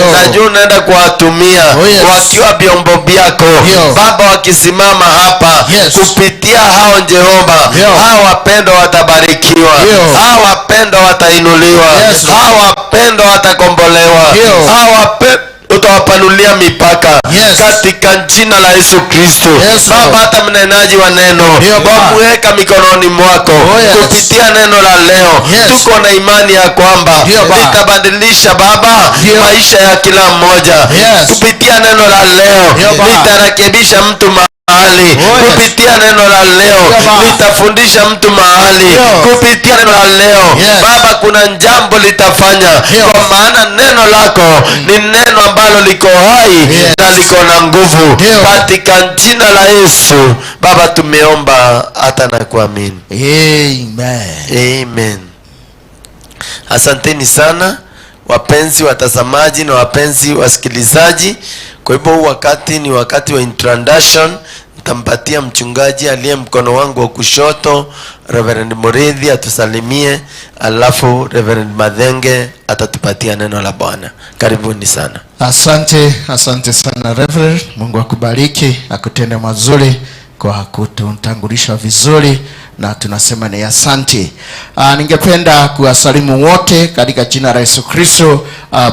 Najua unaenda kuwatumia Oh, yes. wakiwa vyombo vyako, Baba, wakisimama hapa, kupitia hao, Jehova, hawa wapendwa watabarikiwa, hawa wapendwa watainuliwa, hawa wapendwa watakombolewa, hawa wapendwa utawapanulia mipaka katika jina la Yesu Kristo. Lord. Baba, hata mnenaji wa neno Baba. wamuweka mikononi mwako. Oh, yes. Kupitia neno la leo, tuko na imani ya kwamba Baba. Litabadilisha, Baba, maisha ya kila mmoja. Kupitia neno la leo, Baba. Litarekebisha mtu mahali. Oh, yes. Kupitia neno la leo, Baba. Litafundisha mtu mahali. Kupitia neno la leo, Baba, kuna jambo litafanya, kwa maana neno lako ni neno ambalo liko hai na liko na nguvu. Katika jina la Yesu, Baba, tumeomba hata na kuamini. Amen. Amen. Asanteni sana, wapenzi watazamaji na wapenzi wasikilizaji. Kwa hivyo huu wakati ni wakati wa introduction. Nitampatia mchungaji aliye mkono wangu wa kushoto, Reverend Muridhi, atusalimie, alafu Reverend Madhenge atatupatia neno la Bwana. Karibuni sana. Asante, asante sana, Reverend. Mungu akubariki, akutende mazuri kwa kututangulisha vizuri na tunasema ni asante. Ningependa kuwasalimu wote katika jina la Yesu Kristo.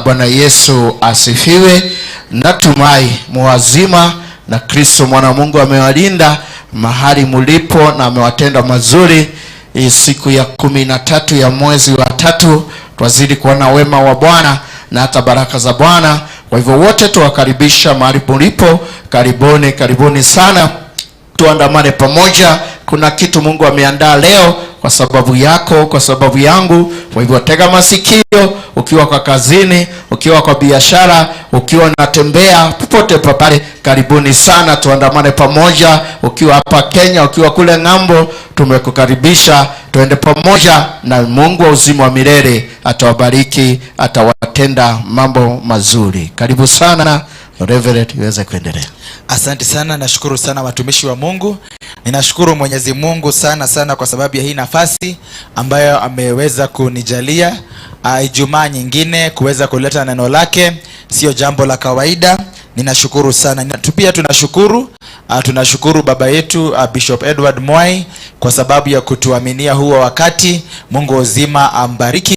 Bwana Yesu asifiwe. Natumai muwazima na Kristo mwana wa Mungu amewalinda mahali mulipo na amewatenda mazuri. Hii siku ya 13 ya mwezi wa tatu twazidi kuona wema wa Bwana na hata baraka za Bwana. Kwa hivyo wote tuwakaribisha mahali mulipo, karibuni, karibuni sana, tuandamane pamoja. Kuna kitu Mungu ameandaa leo kwa sababu yako, kwa sababu yangu. Kwa hivyo tega masikio, ukiwa kwa kazini, ukiwa kwa biashara, ukiwa unatembea, popote pale, karibuni sana, tuandamane pamoja. Ukiwa hapa Kenya, ukiwa kule ng'ambo, tumekukaribisha tuende pamoja, na Mungu wa uzima wa milele atawabariki, atawatenda mambo mazuri. Karibu sana, Reverend, iweze kuendelea. Asante sana, nashukuru sana, watumishi wa Mungu. Ninashukuru Mwenyezi Mungu sana sana kwa sababu ya hii nafasi ambayo ameweza kunijalia Ijumaa nyingine kuweza kuleta neno lake, sio jambo la kawaida. Ninashukuru sana. Pia tunashukuru baba yetu, Bishop Edward Mwai, kwa sababu ya kutuaminia huo wakati. Mungu wa uzima ambariki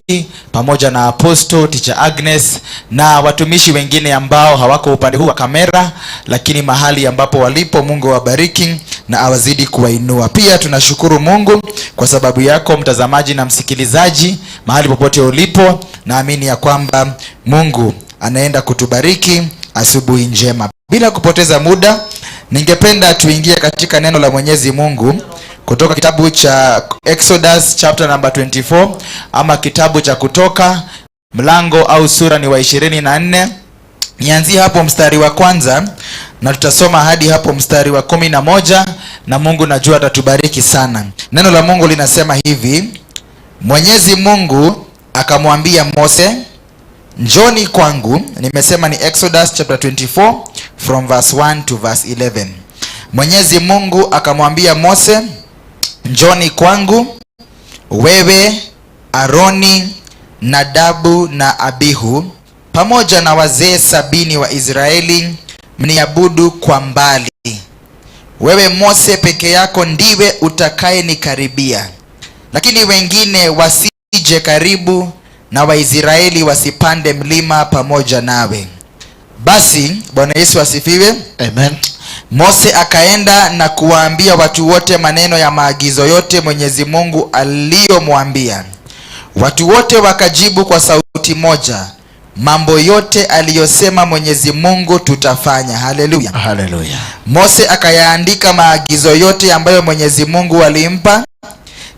pamoja na Apostle Teacher Agnes na watumishi wengine ambao hawako upande huu wa kamera, lakini mahali ambapo walipo, Mungu awabariki na awazidi kuwainua. Pia tunashukuru Mungu kwa sababu yako, mtazamaji na msikilizaji, mahali popote ulipo, naamini ya kwamba Mungu anaenda kutubariki asubuhi njema. Bila kupoteza muda, ningependa tuingie katika neno la Mwenyezi Mungu kutoka kitabu cha Exodus chapter number 24, ama kitabu cha Kutoka, mlango au sura ni wa 24. Nianzie hapo mstari wa kwanza na tutasoma hadi hapo mstari wa 11, na Mungu najua atatubariki sana. Neno la Mungu linasema hivi: Mwenyezi Mungu akamwambia Mose, "Njoni kwangu." Nimesema ni Exodus chapter 24 from verse 1 to verse 11. Mwenyezi Mungu akamwambia Mose, "Njoni kwangu wewe, Aroni, Nadabu na Abihu pamoja na wazee 70 wa Israeli, mniabudu kwa mbali. Wewe Mose peke yako ndiwe utakayenikaribia, lakini wengine wasije karibu, na Waisraeli wasipande mlima pamoja nawe." Basi Bwana Yesu asifiwe. Amen. Mose akaenda na kuwaambia watu wote maneno ya maagizo yote Mwenyezi Mungu aliyomwambia. Watu wote wakajibu kwa sauti moja, "Mambo yote aliyosema Mwenyezi Mungu tutafanya." Haleluya. Haleluya. Mose akayaandika maagizo yote ambayo Mwenyezi Mungu alimpa.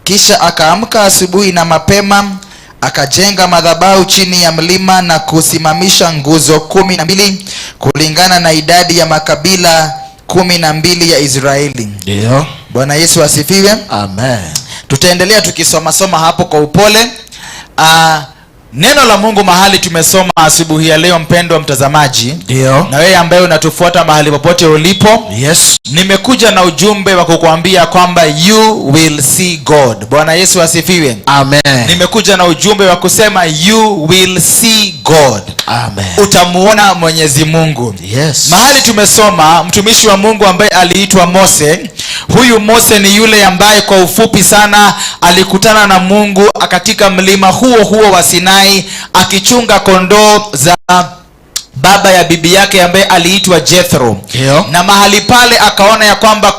Kisha akaamka asubuhi na mapema, akajenga madhabahu chini ya mlima na kusimamisha nguzo 12 kulingana na idadi ya makabila 12 ya Israeli. Bwana Yesu asifiwe. Amen. Tutaendelea tukisomasoma hapo kwa upole. Neno la Mungu mahali tumesoma asubuhi ya leo, mpendwa mtazamaji, Ndio. Na wewe ambaye unatufuata mahali popote ulipo, nimekuja na ujumbe wa kukuambia kwamba you will see God. Bwana Yesu asifiwe. Amen. Nimekuja na ujumbe wa kusema you will see God. Amen. Utamuona Mwenyezi Mungu. Mahali tumesoma, mtumishi wa Mungu ambaye aliitwa Mose. Huyu Mose ni yule ambaye kwa ufupi sana alikutana na Mungu katika mlima huo huo wa Sinai akichunga kondoo za baba ya bibi yake ambaye aliitwa Jethro. Na mahali pale akaona ya kwamba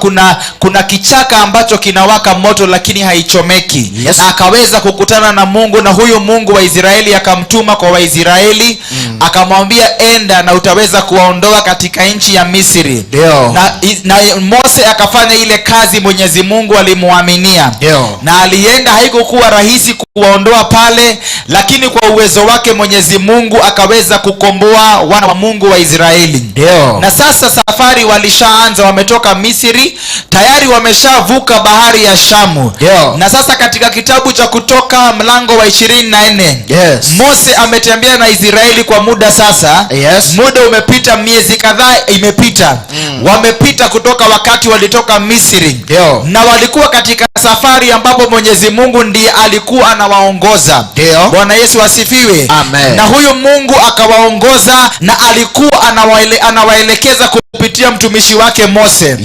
kuna kichaka ambacho kinawaka moto lakini haichomeki. Na akaweza kukutana na Mungu, na huyu Mungu wa Israeli akamtuma kwa Waisraeli, akamwambia, "Enda na utaweza kuwaondoa katika nchi ya Misri." Na Mose akafanya ile kazi Mwenyezi Mungu alimuaminia. Na alienda, haikukuwa rahisi kuwaondoa pale, lakini kwa uwezo wake Mwenyezi Mungu akaweza kukomboa wana wa Mungu wa Israeli. Na sasa safari walishaanza, wametoka Misri tayari, wameshavuka bahari ya Shamu. Na sasa katika kitabu cha Kutoka mlango wa 24, Mose ametembea na Israeli kwa muda sasa. Muda umepita, miezi kadhaa imepita. Wamepita kutoka wakati walitoka Misri. Na walikuwa katika safari ambapo Mwenyezi Mungu ndiye alikuwa anawaongoza. Bwana Yesu asifiwe. Amen. Na huyu Mungu akawaongoza na alikuwa anawaelekeza kupitia mtumishi wake Mose.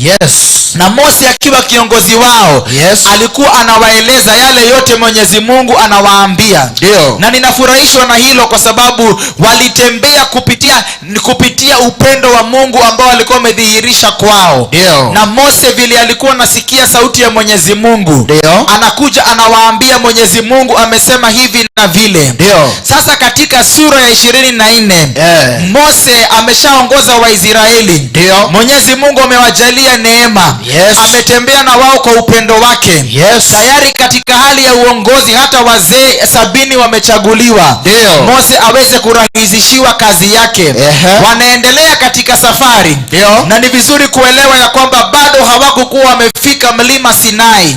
Na Mose akiwa kiongozi wao, alikuwa anawaeleza yale yote Mwenyezi Mungu anawaambia. Na ninafurahishwa na hilo kwa sababu walitembea kupitia upendo wa Mungu ambao alikuwa amedhihirisha kwao. Na Mose vile alikuwa anasikia sauti ya Mwenyezi Mungu, anakuja anawaambia Mwenyezi Mungu amesema hivi na vile. Sasa katika sura ya 24, Mose ameshaongoza Waisraeli. Mwenyezi Mungu amewajalia neema. Ametembea na wao kwa upendo wake. Tayari katika hali ya uongozi, hata wazee 70 wamechaguliwa. Mose aweze kurahisishiwa kazi yake. Wanaendelea katika safari. Na ni vizuri kuelewa ya kwamba bado hawakukuwa wamefika mlima Sinai.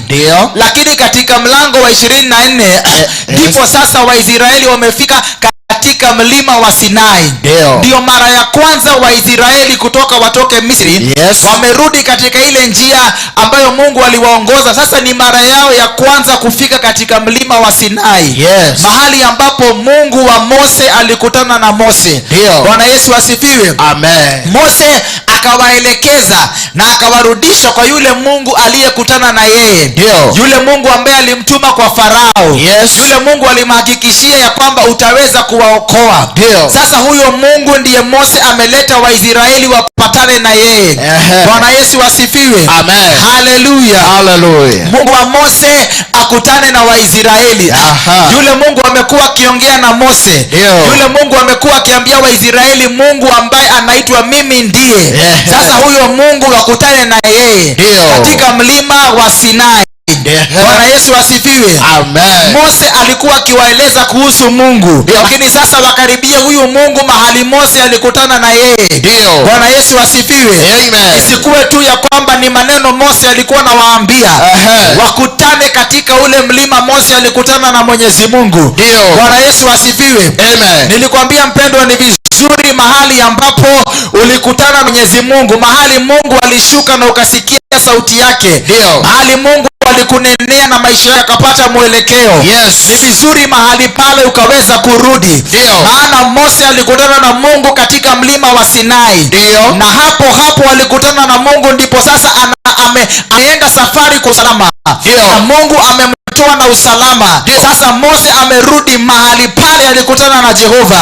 Lakini katika mlango wa 24 ndipo sasa Waisraeli wamefika katika mlima wa Sinai. Ndio mara ya kwanza Waisraeli kutoka watoke Misri, wamerudi katika ile njia ambayo Mungu aliwaongoza. Sasa ni mara yao ya kwanza kufika katika mlima wa Sinai, mahali ambapo Mungu wa Mose alikutana na Mose. Bwana Yesu asifiwe. Amen. Mose akawaelekeza na akawarudisha kwa yule Mungu aliyekutana na yeye, yule Mungu ambaye alimtuma kwa Farao, yule Mungu alimhakikishia ya kwamba utaweza kuwaokoa. Sasa huyo Mungu ndiye Mose ameleta Waisraeli wapatane na yeye. Bwana Yesu asifiwe. Amen. Haleluya. Hallelujah. Mungu wa Mose akutane na Waisraeli. Yule Mungu amekuwa akiongea na Mose, yule Mungu amekuwa akiambia Waisraeli, Mungu ambaye anaitwa Mimi Ndiye. Sasa huyo Mungu wakutane na yeye katika mlima wa Sinai. Bwana Yesu asifiwe. Amen. Mose alikuwa akiwaeleza kuhusu Mungu, lakini sasa wakaribia huyu Mungu mahali Mose alikutana na yeye. Bwana Yesu asifiwe. Amen. Isikuwe tu ya kwamba ni maneno Mose alikuwa anawaambia, wakutane katika ule mlima Mose alikutana na Mwenyezi Mungu. Bwana Yesu asifiwe. Amen. Nilikwambia mpendwa, ni vizuri mahali ambapo ulikutana na Mwenyezi Mungu, mahali Mungu alishuka na ukasikia sauti yake, mahali Mungu alikunenea na maisha yako yakapata mwelekeo. Ni vizuri mahali pale ukaweza kurudi, maana Mose alikutana na Mungu katika mlima wa Sinai, na hapo hapo alikutana na Mungu, ndipo sasa ameenda safari kwa usalama, na Mungu amemtoa na usalama. Sasa Mose amerudi mahali pale alikutana na Jehova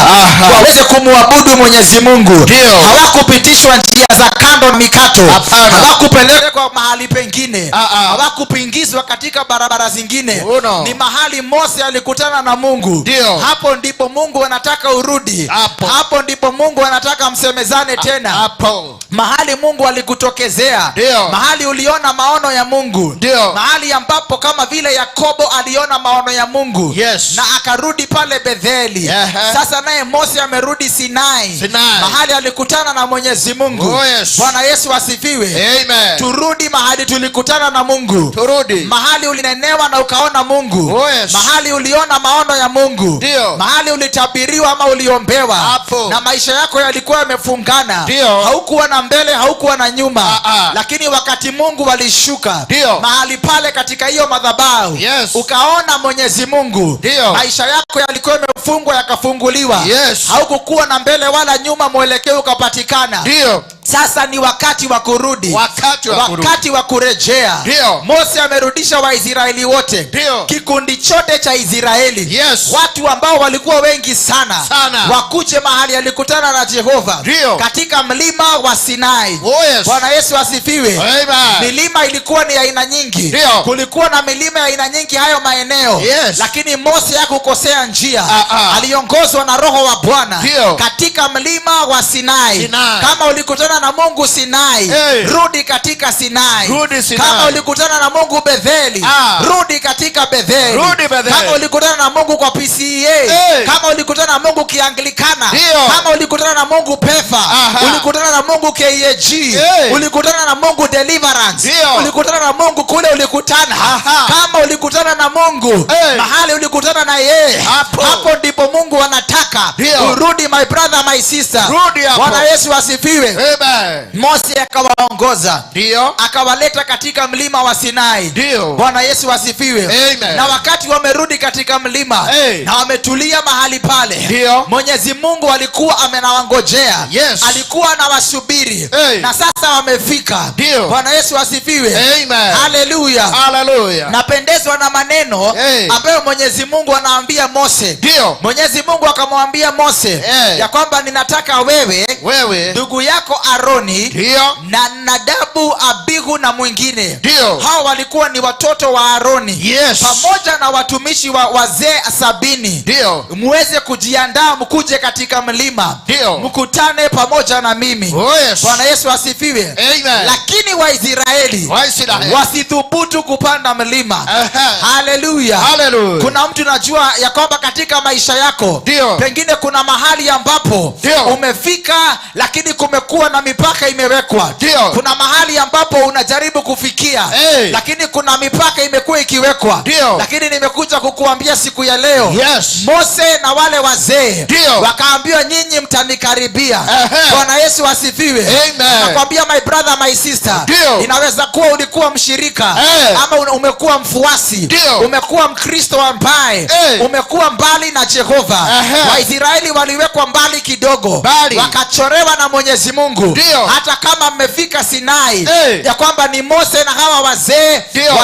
waweze kumwabudu Mwenyezi Mungu. Hawakupitishwa njia za kando na mikato, Hapana. hawakupelekwa mahali pengine, Ah, ah. hawakupingizwa katika barabara zingine. Uno. Ni mahali Mose alikutana na Mungu. Hapo ndipo Mungu anataka urudi. Hapo. Hapo ndipo Mungu anataka msemezane tena. Hapo. Mahali Mungu alikutokezea, mahali uliona maono ya Mungu, mahali ambapo kama vile Yakobo Yakobo aliona maono ya Mungu na akarudi pale Betheli. Sasa naye Mose amerudi Sinai, Sinai. Mahali alikutana na Mwenyezi Mungu. Oh, yes. Bwana Yesu asifiwe. Amen. Turudi mahali tulikutana na Mungu. Turudi. Mahali ulinenewa na ukaona Mungu. Oh, yes. Mahali uliona maono ya Mungu. Ndio. Mahali ulitabiriwa ama uliombewa Hapo. na maisha yako yalikuwa yamefungana. Ndio. Haukuwa na mbele, haukuwa na nyuma. Ah, ah. Lakini wakati Mungu alishuka Ndio. mahali pale katika hiyo madhabahu, ukaona Mwenyezi Mungu. Ndio. Maisha yako yalikuwa yamefungwa yakafunguliwa. Yes. Haukukuwa na mbele wala nyuma, mwelekeo ukapatikana. Ndio. Sasa ni wakati wa kurudi. Wakati wa kurudi. Wakati wa kurejea. Ndio. Mose amerudisha Waisraeli wote, Ndio. kikundi chote cha Israeli, Yes. watu ambao walikuwa wengi sana, Sana. wakuje mahali alikutana na Jehova Ndio. katika mlima wa Sinai. Oh, yes. Bwana Yesu asifiwe. Amen. Milima ilikuwa ni aina nyingi. Ndio. Kulikuwa na milima ya aina nyingi hayo maeneo, Yes. lakini Mose hakukosea njia. Ah, ah. Aliongozwa na Roho wa Bwana Ndio. katika mlima wa Sinai. Sinai. Kama ulikutana na Mungu Sinai, Hey. rudi katika Sinai. Rudi Sinai. Kama ulikutana na Mungu Betheli, Ah. rudi katika Betheli. Rudi Betheli. Kama ulikutana na Mungu kwa PCEA, Hey. kama ulikutana na Mungu Kianglikana, Ndio. kama ulikutana na Mungu PEFA, Aha. ulikutana na Mungu KAG, Hey. ulikutana na Mungu Deliverance, Ndio. ulikutana na Mungu kule ulikutana. Aha. Kama ulikutana na Mungu Hey. mahali ulikutana na yeye, Hapo. hapo ndipo Mungu anataka Ndio. urudi, my brother, my sister. Rudi hapo. Bwana Yesu asifiwe. Amen. Mose akawaongoza, Ndio. akawaleta katika mlima wa Sinai. Ndio. Bwana Yesu asifiwe. Amen. Na wakati wamerudi katika mlima Hey. na wametulia mahali pale, Ndio. Mwenyezi Mungu alikuwa amenawangojea, Yes. alikuwa anawasubiri, Hey. na sasa wamefika. Ndio. Bwana Yesu asifiwe. Amen. Haleluya. Hallelujah. Napendezwa na maneno Hey. ambayo Mwenyezi Mungu anaambia Mose. Ndio. Mwenyezi Mungu akamwambia Mose Hey. ya kwamba ninataka wewe, Wewe. ndugu yako Aroni, Ndio. na Nadabu, Abihu na mwingine. Ndio. Hao walikuwa ni watoto wa Aroni, Yes. pamoja na watumishi wa wazee 70, Ndio. muweze kujiandaa mkuje katika mlima, Ndio. mkutane pamoja na mimi. Oh, yes. Bwana Yesu asifiwe. Amen. Lakini Waisraeli Waisraeli. wasithubutu kupanda mlima. Aha. Haleluya. Hallelujah. Kuna mtu, najua ya kwamba katika maisha yako Ndio. pengine kuna mahali ambapo Ndio. umefika, lakini kumekuwa na mipaka imewekwa. Ndio. Kuna mahali ambapo unajaribu kufikia, Hey. lakini kuna mipaka imekuwa ikiwekwa. Ndio. Lakini nimekuja kukuambia siku ya leo, Yes. Mose na wale wazee Ndio. wakaambiwa, "Nyinyi mtanikaribia." Ehe. Bwana Yesu asifiwe. Amen. Nakwambia, my brother, my sister, Ndio. inaweza kuwa ulikuwa mshirika Eh. ama umekuwa mfuasi, Ndio. umekuwa Mkristo ambaye Eh. umekuwa mbali na Jehova. Ehe. Waisraeli waliwekwa mbali kidogo, Mbali. wakachorewa na Mwenyezi Mungu. Ndio. Hata kama mmefika Sinai, Eh. ya kwamba ni Mose na hawa wazee Ndio.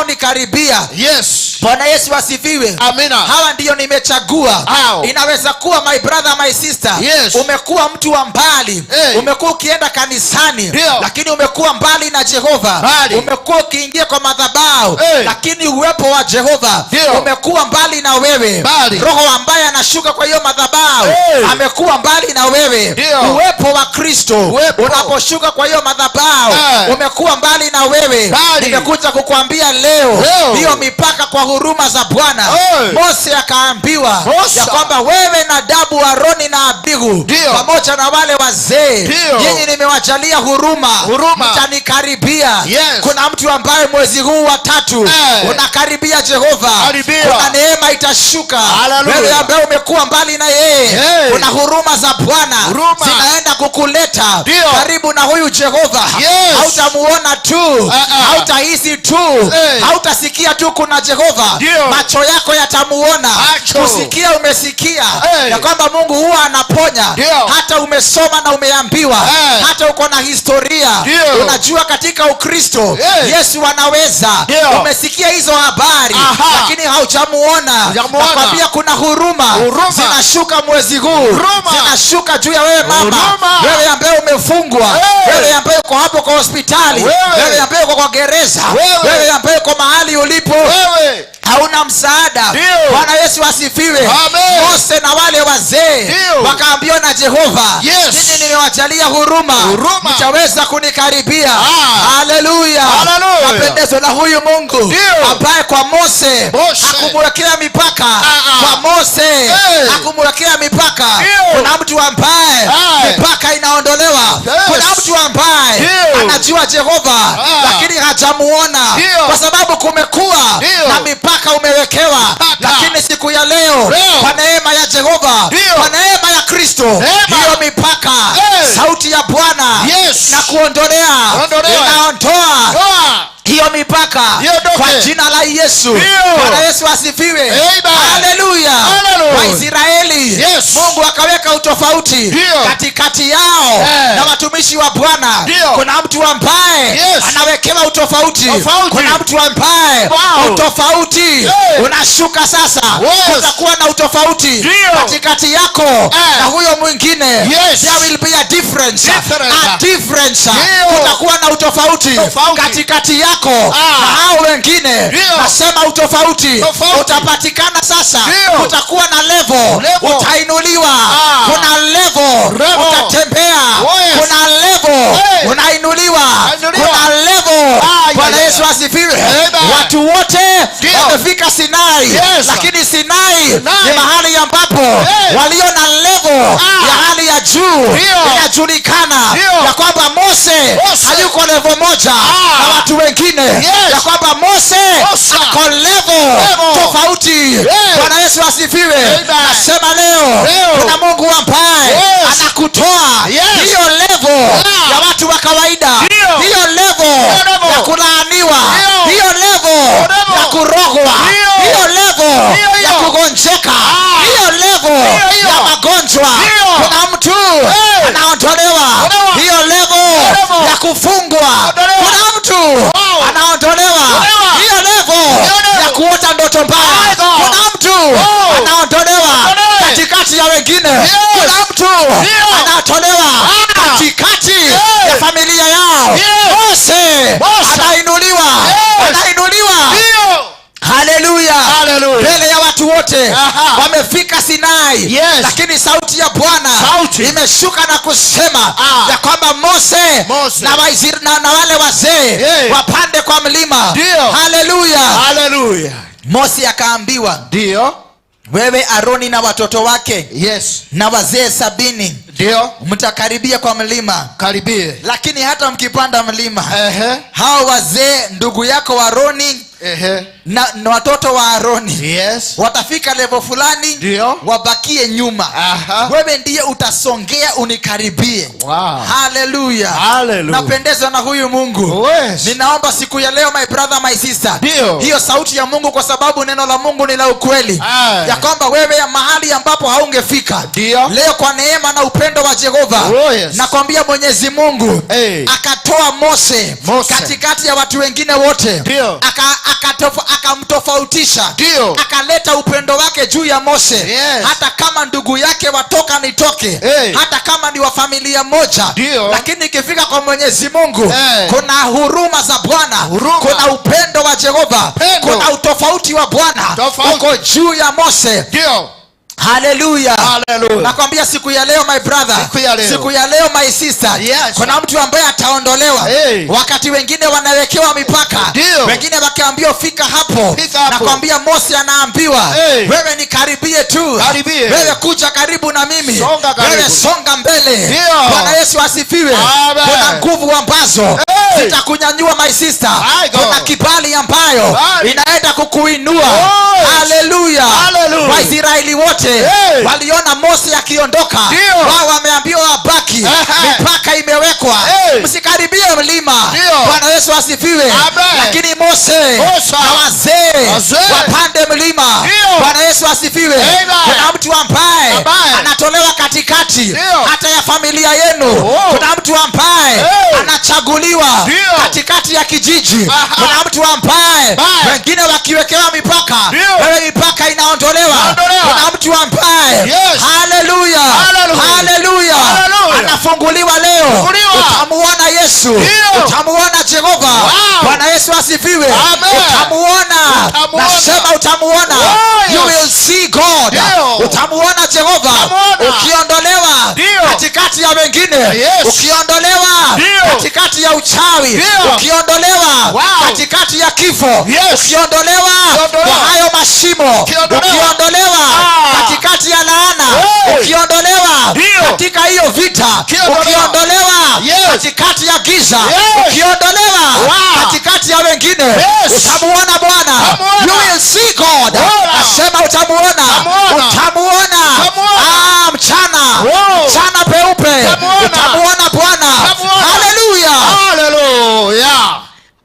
watakaonikaribia. Yes. Bwana Yesu asifiwe. Amina. Hawa ndiyo nimechagua. Hao. Inaweza kuwa, my brother, my sister, Yes. umekuwa mtu wa mbali, Hey. umekuwa ukienda kanisani, Ndio. lakini umekuwa mbali na Jehova. Mbali. Umekuwa ukiingia kwa madhabahu, Hey. lakini uwepo wa Jehova Ndio. umekuwa mbali na wewe. Mbali. Roho ambaye anashuka kwa hiyo madhabahu Hey. amekuwa mbali na wewe. Ndio. Uwepo wa Kristo Uwepo. unaposhuka kwa hiyo madhabahu Hey. umekuwa mbali na wewe. Mbali. Nimekuja kukuambia leo, Leo. hiyo mipaka, kwa huruma za Bwana, Hey. Mose akaambiwa Mose. ya kwamba wewe, Nadabu, Aroni na Abihu, Ndio. pamoja na wale wazee, Ndio. nyinyi nimewajalia huruma, Huruma. mtanikaribia. Yes. Kuna mtu ambaye mwezi huu wa tatu Eh. unakaribia Jehova, Karibia. kuna neema itashuka. Hallelujah. Wewe ambaye umekuwa mbali na yeye, Hey. kuna huruma za Bwana Huruma. zinaenda kukuleta Ndio. karibu na huyu Jehova. Yes. Hautamuona tu, Ah, ah. hautahisi tu, Hey. hautasikia tu kuna Jehova, Ndio. macho yako yatamuona. Macho. Kusikia umesikia Hey. ya kwamba Mungu huwa anaponya, Ndio. hata umesoma na umeambiwa, Hey. hata uko na historia, Ndio. unajua katika Ukristo Hey. Yesu anaweza. Ndio. Umesikia hizo habari, Aha. lakini haujamuona. Hujamuona. Nakwambia kuna huruma Huruma. zinashuka mwezi huu, Huruma. zinashuka juu ya wewe mama, Huruma. wewe ambaye umefungwa, Hey. wewe ambaye uko hapo kwa hospitali, Wewe. wewe ambaye uko kwa gereza, Wewe. wewe ambaye uko mahali ulipo. Wewe. Hauna msaada. Ndio. Bwana Yesu asifiwe. Amen. Mose na wale wazee Ndio. wakaambiwa na Jehova, "Ninyi nimewajalia huruma, Huruma. Mtaweza kunikaribia." Ah. Haleluya. Haleluya. Napendezwa na huyu Mungu Ndio. ambaye kwa Mose Mose. hakumwekea mipaka. Ah, ah. Kwa Mose Hey. hakumwekea mipaka. Ndio. Kuna mtu ambaye Aye. mipaka inaondolewa. Kuna mtu ambaye Ndio. anajua Jehova Ah. lakini hajamuona, Ndio. kwa sababu kumekuwa Ndio. na mipaka umewekewa. Mipaka. Lakini siku ya leo, Leo. kwa neema ya Jehova, Ndio. kwa neema ya Kristo, Neema. hiyo mipaka, Hey. sauti ya Bwana Yes. na kuondolea, Ondolewa. inaondoa Toa. hiyo mipaka Iondoke. kwa jina la Yesu. Ndio. Bwana Yesu asifiwe. Amen. Haleluya. Haleluya. Waisraeli, Yes. Mungu akaweka utofauti Ndio. katikati yao Eh. na watumishi wa Bwana. Ndio. Kuna mtu ambaye Yes. anawekewa utofauti. Tofauti. Kuna mtu ambaye Wow. utofauti Hey. unashuka sasa. Yes. Kutakuwa na utofauti Ndio. katikati yako Eh. na huyo mwingine. Yes. There will be a difference. Difference. A difference. Ndio. Kutakuwa na utofauti Tofauti. katikati yako Ah. na hao wengine. Ndio. Nasema utofauti Tofauti. utapatikana sasa. Ndio. Kutakuwa na level, Level. utainuliwa. Ah. Kuna level, Level. utatembea. Oh, yes. Kuna level, Hey. unainuliwa. Unainuliwa. Kuna level. Ah, Bwana yeah, Yesu yeah. asifiwe. Amen. Watu wote Ndio. wamefika Sinai, Yes. lakini Sinai Sinai. ni mahali ambapo Hey. walio na level Ah. ya hali ya juu Ndio. inajulikana Ndio. ya kwamba Mose Mose. hayuko level moja Ah. na watu wengine, Yes. ya kwamba Mose Mose. ako level Level. tofauti. Yes. Bwana Yesu asifiwe. Amen. Nasema leo, Leo. kuna Mungu ambaye Yes. anakutoa Yes. hiyo level Ah. ya watu wa kawaida, Ndio. hiyo level Hiyo level. ya kulaaniwa, Ndio. hiyo level level. ya kurogwa, Ndio. hiyo level Hiyo, hiyo. ya kugonjeka, Ah. hiyo level Hiyo, hiyo. ya magonjwa. Ndio. Kuna mtu Hey. anaondolewa Ondolewa. hiyo level Level. ya kufungwa. Ondolewa. Kuna mtu Wow. anaondolewa Ondolewa. hiyo level Hiyo level. ya kuota ndoto mbaya. My God. Kuna mtu Oh. anaondolewa Ondolewe. katikati ya wengine. Yes. Kuna mtu Ndio. anatolewa Ah. katikati Yes. ya familia yao. Yes. Mose Mose. anainuliwa, Yes. anainuliwa. Ndio. Haleluya. Haleluya. Mbele ya watu wote Aha. wamefika Sinai, Yes. lakini sauti ya Bwana Sauti. imeshuka na kusema Ah. ya kwamba Mose, Mose. na wale wazee Yeah. wapande kwa mlima. Ndio. Haleluya. Haleluya. Mose akaambiwa, Ndio. "Wewe Aroni na watoto wake Yes. na wazee 70 Ndio. mtakaribia kwa mlima, Karibie. lakini hata mkipanda mlima, Ehe. hao wazee ndugu yako wa Aroni Ehe. na watoto wa Aroni Yes. watafika level fulani, Ndio. wabakie nyuma. Aha. Wewe ndiye utasongea unikaribie." Wow. Haleluya. Haleluya. Napendezwa na huyu Mungu. Yes. Ninaomba siku ya leo, my brother, my sister, Ndio. hiyo sauti ya Mungu, kwa sababu neno la Mungu ni la ukweli, Aye. ya kwamba wewe ya mahali ambapo haungefika Ndio. leo, kwa neema na upendo wa Jehova, Oh, yes. nakwambia Mwenyezi Mungu Hey. akatoa Mose, Mose. katikati ya watu wengine wote, Ndio. Akamtofautisha, Ndio. akaleta upendo wake juu ya Mose. Yes. Hata kama ndugu yake watoka nitoke, Hey. hata kama ni wa familia moja, Ndio. lakini ikifika kwa Mwenyezi Mungu, Hey. kuna huruma za Bwana, Huruma. kuna upendo wa Jehova, Upendo. kuna utofauti wa Bwana Tofauti. uko juu ya Mose. Ndio. Haleluya. Haleluya. Nakwambia siku ya leo, my brother, Siku ya leo. siku ya leo, my sister, Yes. kuna mtu ambaye ataondolewa. Hey. Wakati wengine wanawekewa mipaka, Ndio. wengine wakiambiwa fika hapo, Fika hapo. nakwambia Mose anaambiwa, Hey. wewe nikaribie tu, Karibie. wewe kuja karibu na mimi, Songa karibu. wewe songa mbele. Ndio. Bwana Yesu asifiwe. Amen. Kuna nguvu ambazo Hey. zitakunyanyua, my sister. My God. Kuna kibali ambayo Kibali. inaenda kukuinua. Oh, yes. Haleluya. Haleluya. Waisraeli wote Hey. waliona Mose akiondoka, Ndio. wao wameambiwa wabaki. Ehe. Mipaka imewekwa, Hey. msikaribie mlima. Ndio. Bwana Yesu asifiwe. Amen. Lakini Mose Mose. na wazee Wazee. wapande mlima. Ndio. Bwana Yesu asifiwe. Amen. Kuna mtu ambaye Ambaye. anatolewa katikati Ndio. hata ya familia yenu. Oh. Kuna mtu ambaye Hey. anachaguliwa Ndio. katikati ya kijiji. Aha. Kuna mtu ambaye Ambaye. wengine wakiwekewa mipaka, Ndio. wewe mipaka inaondolewa. Inaondolewa. Kuna mtu ambaye, Yes. haleluya, Haleluya. haleluya, Haleluya. anafunguliwa leo. Funguliwa. Utamuona Yesu, Ndio. utamuona Jehova. Wow. Bwana Yesu asifiwe. Amen. Utamuona. Utamuona. Nasema utamuona. Oh, yes. You will see God. Ndio. Utamuona Jehova Utamuona. ukiondolewa Ndio. katikati ya wengine, Yes. ukiondolewa Ndio. katikati ya uchawi, Ndio. ukiondolewa Wow. katikati ya kifo, Yes. ukiondolewa Ukiondolewa. kwa hayo mashimo, Ukiondolewa. ukiondolewa Ah. katikati ya laana, Hey. ukiondolewa Ndio. katika hiyo vita, Ukiondolewa. ukiondolewa Yes. katikati ya giza, Yes. ukiondolewa Wow. katikati ya wengine, Yes. utamuona Bwana. Utamuona. You will see God. Bwana. Nasema utamuona, Utamuona. utamuona. Utamuona. Ah, mchana Wow. mchana peupe Utamuona. utamuona Bwana. Utamuona. Haleluya. Haleluya.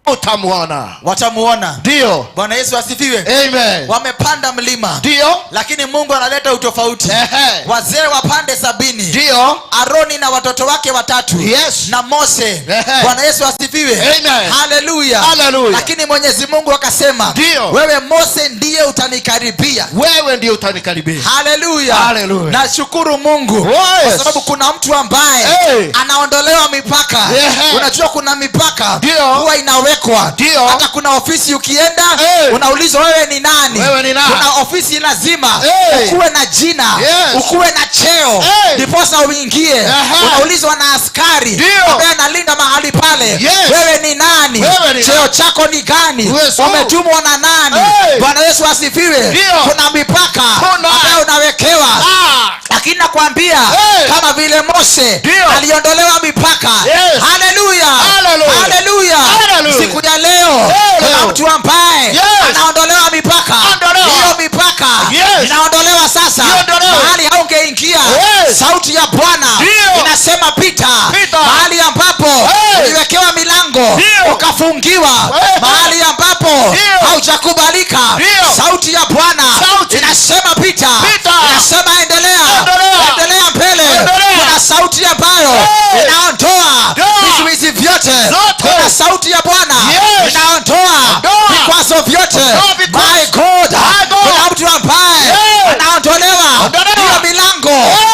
Utamuona. Watamuona. Ndio. Bwana Yesu asifiwe. Amen. Wamepanda mlima, Ndio. lakini Mungu analeta utofauti. Ehe. Wazee wapande 70, Ndio. Aroni na watoto wake watatu, Yes. na Mose. Ehe. Bwana Yesu asifiwe. Amen. Haleluya. Haleluya. Lakini Mwenyezi Mungu akasema, Ndio. wewe Mose ndiye utanikaribia. Wewe ndio utanikaribia. Haleluya. Haleluya. Nashukuru Mungu Oh, yes. kwa sababu kuna mtu ambaye Hey. anaondolewa mipaka. Ehe. Unajua kuna mipaka Ndio. huwa inawekwa. Ndio. Hata kuna ofisi ukienda, Hey. unaulizwa wewe ni nani? Wewe ni nani? Kuna ofisi lazima Hey. ukuwe na jina, Yes. ukuwe na cheo, Hey. ndiposa uingie. Aha. Unaulizwa na askari Ndio. ambaye analinda mahali pale, Yes. wewe ni nani? Wewe ni Cheo nani? chako ni gani? Yes. Umetumwa na nani? Hey. Bwana Yesu asifiwe. Ndio. Kuna mipaka Kuna. ambayo unawekewa, Ah. lakini nakwambia, Hey. kama vile Mose Ndio. aliondolewa mipaka. Yes. Haleluya. Haleluya. Haleluya. Haleluya. Siku ya leo Hey, kuna leo. mtu ambaye Yes. anaondolewa mipaka. Ondolewa. Hiyo mipaka Yes. inaondolewa sasa. Iondolewe. Mahali haungeingia, Yes. sauti ya Bwana Ndio. inasema pita. Pita. Mahali ambapo Hey. uliwekewa milango Ndio. ukafungiwa, Hey. mahali ambapo Ndio. haujakubalika, Ndio. sauti ya Bwana Sauti. inasema pita. Pita. Inasema endelea. Endelea. Endelea mbele. Endelea. Kuna sauti ambayo Hey. inaondoa Ndio. vizuizi vyote. Zote. Kuna sauti ya Bwana Yes. inaondoa Ondoa. vikwazo vyote. Ondoa vikwazo. My God. My God. Kuna mtu ambaye Hey. anaondolewa Ondolewa. hiyo milango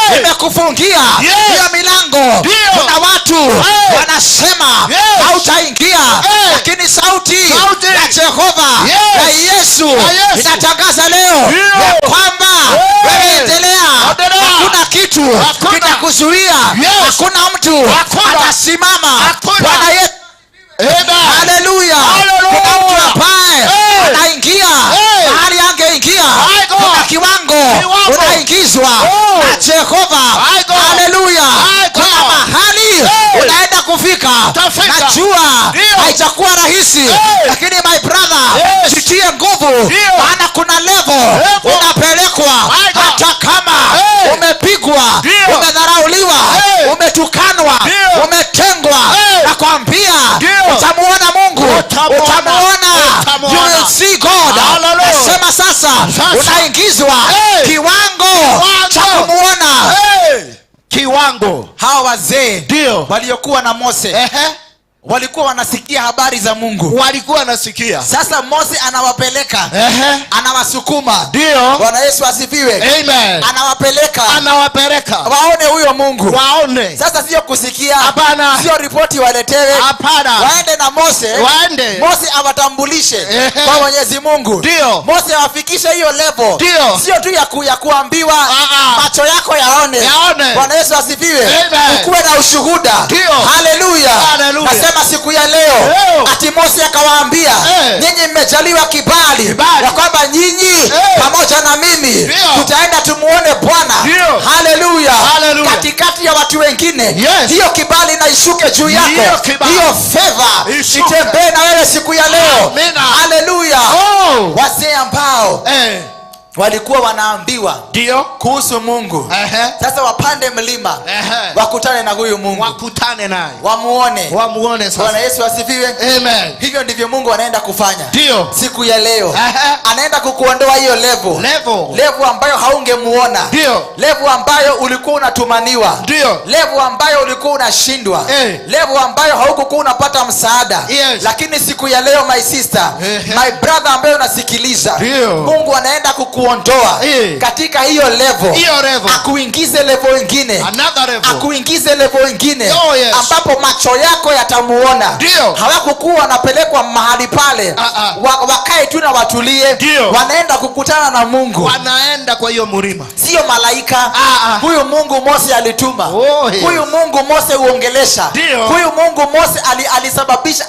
Hey. imekufungia Yes. hiyo milango. Ndio. Kuna watu Hey. wanasema Yes. hautaingia, Hey. lakini sauti Sauti. ya Jehova, Yes. ya Yesu Ya Yesu. inatangaza leo Ndio. ya kwamba Hey. wewe endelea, Endelea. hakuna kitu Hakuna. kitakuzuia, Yes. hakuna mtu Hakuna. atasimama. Hakuna. Bwana Yesu. Amen. Haleluya. Haleluya. Kuna mtu ambaye Hey. anaingia Hey. mahali angeingia. My God. Kuna kiwango Kiwango. unaingizwa Oh. na Jehova. My God. Haleluya. My God. Kuna mahali Hey. unaenda kufika. Utafika. Najua Ndio. haijakuwa rahisi, Hey. lakini my brother, Yes. jitie nguvu, Ndio. maana kuna level Level. unapelekwa. My God. Hata kama Hey. umepigwa, Ndio. umedharauliwa, Hey. umetukanwa, Ndio. umetengwa, Hey. nakwambia Ndio. utamuona Mungu. Utamuona. Utamuona. Utamuona. You will see God. Hallelujah. Nasema sasa, Sasa. unaingizwa Hey. kiwango Kiwango. cha kumuona. Hey. Kiwango. Hawa wazee Ndio. waliokuwa na Mose Ehe. walikuwa wanasikia habari za Mungu. Walikuwa nasikia. Sasa Mose anawapeleka, Ehe. anawasukuma. Ndio. Bwana Yesu asifiwe. Amen. Anawapeleka Anawapeleka waone huyo Mungu. waone. Sasa sio kusikia, Hapana. sio ripoti waletewe, Hapana. waende na Mose. Waende. Mose awatambulishe Ehe. kwa Mwenyezi Mungu. Ndio. Mose awafikishe hiyo level, Ndio. sio tu ya kuambiwa, Ah, ah. macho yako yaone. Yaone. Bwana Yesu asifiwe. Amen. Ukuwe na ushuhuda. Ndio. Haleluya. Haleluya. Nasema siku ya leo, Leo. ati Mose akawaambia, Eh. nyinyi mmejaliwa kibali Kibali. ya kwamba nyinyi Eh. pamoja na mimi Ndio. tutaenda tumuone Bwana. Ndio. Haleluya. Haleluya. Katikati ya watu wengine, Yes. hiyo kibali na ishuke juu Hiyo yako, kibali. hiyo favor Ishuke. itembee na wewe siku ya leo. Amina. Haleluya. Oh. Wazee ambao Eh. walikuwa wanaambiwa Ndio. kuhusu Mungu, Ehe. sasa wapande mlima, Ehe. wakutane na huyu Mungu, Wakutane naye. wamuone. Wamuone Bwana sasa. Yesu asifiwe. Amen. Hivyo ndivyo Mungu anaenda kufanya Ndio. siku ya leo. Ehe. Anaenda kukuondoa hiyo level, Level. level ambayo haungemuona, Ndio. level ambayo ulikuwa unatumaniwa, Ndio. level ambayo ulikuwa unashindwa, Eh. level ambayo haukukuwa unapata msaada. Yes. Lakini siku ya leo, my sister, Ehe. my brother ambaye unasikiliza, Ndio. Mungu anaenda kukuondoa kukuondoa katika hiyo level, Hiyo level. Akuingize level ingine, Another level. Akuingize level ingine Oh, yes. ambapo macho yako yatamuona. Hawakukuwa wanapelekwa mahali pale Ah, ah. wakae tu na watulie. Wanaenda kukutana na Mungu. Wanaenda kwa hiyo mlima. Sio malaika. Ah, ah. Huyu Mungu Mose alituma. Oh, yes. Huyu Mungu Mose huongelesha. Huyu Mungu Mose alisababisha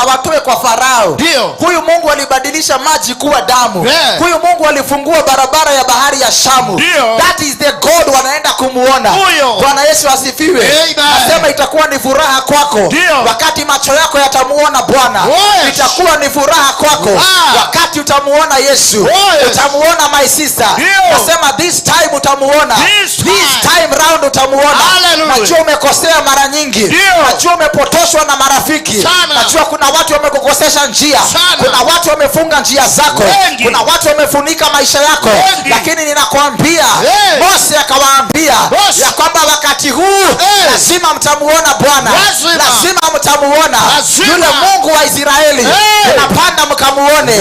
awatoe kwa Farao. Huyu Mungu alibadilisha maji kuwa damu. Huyu Mungu alifungua barabara ya Bahari ya Shamu. That is the God wanaenda kumuona. Huyo. Bwana Yesu asifiwe. Amen. Nasema itakuwa ni furaha kwako wakati macho yako yatamuona Bwana. Itakuwa ni furaha kwako wakati utamuona Yesu. Utamuona, my sister. Nasema this time utamuona. This This time. time round utamuona. Hallelujah. Najua umekosea mara nyingi. Najua umepotoshwa na marafiki. Sana. Najua kuna watu wamekukosesha njia. Sana. Kuna watu wamefunga njia zako. Wengi. Kuna watu wamefunika maisha yako. Wengi. Lakini ninakwambia, Hey. Mose akawaambia Mose. ya kwamba wakati huu Hey. lazima mtamuona Bwana. Lazima. Lazima mtamuona Lazima. yule Mungu wa Israeli. Hey. Tunapanda mkamuone.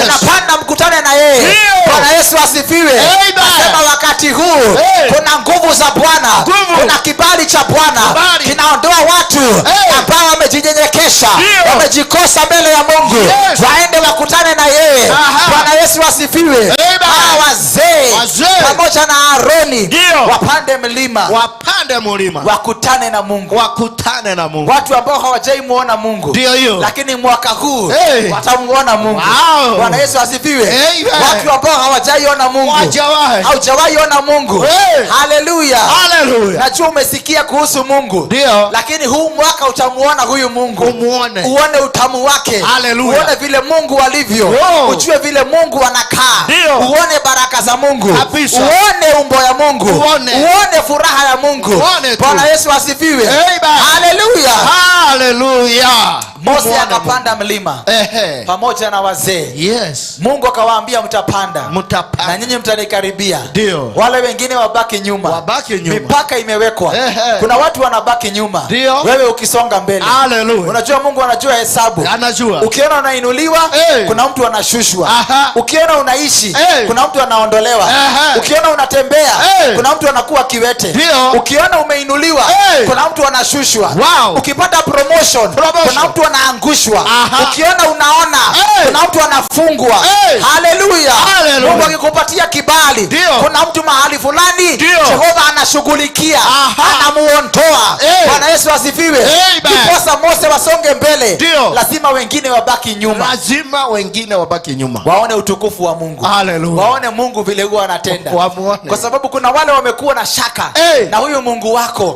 Tunapanda mkutane na yeye. Bwana Yesu asifiwe. Amen. Nasema wakati huu Hey. kuna nguvu za Bwana, Nguvu. kuna kibali cha Bwana Kibali. kinaondoa watu Hey. ambao wamejinyenyekesha, wamejikosa mbele ya Mungu, waende wakutane na yeye. Bwana Yesu asifiwe. Amen. Hawa wazee Wazee. pamoja na Aroni wapande mlima, Wapande mlima, wakutane na Mungu. Wakutane na Mungu. Watu ambao hawajaimuona Mungu, Ndio hiyo. lakini mwaka huu Hey. watamuona Mungu. Bwana Yesu asifiwe. Amen. Watu ambao hawajaiona Mungu, Hawajawahi. haujawahi ona Mungu. Hey. Haleluya. Hallelujah. Najua umesikia kuhusu Mungu, lakini huu mwaka utamuona huyu Mungu. Umuone. Uone utamu wake. Hallelujah. Uone vile Mungu alivyo. Ujue vile Mungu anakaa. Uone baraka za Mungu. Kabisa. Uone umbo ya Mungu. Uone. Uone furaha ya Mungu. Uone tu. Bwana Yesu asifiwe. Amen. Haleluya. Hallelujah. Mose Umuone akapanda mlima Mungu. Ehe. pamoja na wazee. Mungu akawaambia, mtapanda Mtapanda. na nyinyi mtanikaribia. Wale wengine wabaki nyuma. Wabaki nyuma. Mipaka imewekwa. Kuna watu wanabaki nyuma, wewe ukisonga mbele. Hallelujah. Unajua Mungu anajua hesabu. Anajua. Ukiona unainuliwa, Hey. kuna mtu anashushwa. Ukiona unaishi, Hey. kuna mtu anaondolewa. Ukiona unatembea, Hey. kuna mtu anakuwa kiwete. Ukiona umeinuliwa, Hey. kuna mtu anashushwa. Ukipata promotion, Promotion. kuna mtu anaangushwa. Ukiona unaona, Hey. kuna mtu anafungwa. Hey. Haleluya. Haleluya. Mungu akikupatia kibali, kuna mtu mahali fulani Jehova anashughulikia, anamuondoa. Hey. Bwana Yesu asifiwe. Amen. Ndiposa Mose wasonge mbele, lazima wengine wabaki nyuma. Lazima wengine wabaki nyuma. Waone utukufu wa Mungu. Haleluya. Waone Mungu vile huwa anatenda. Wamuone. Kwa sababu kuna wale wamekuwa na shaka Hey. na huyu Mungu wako.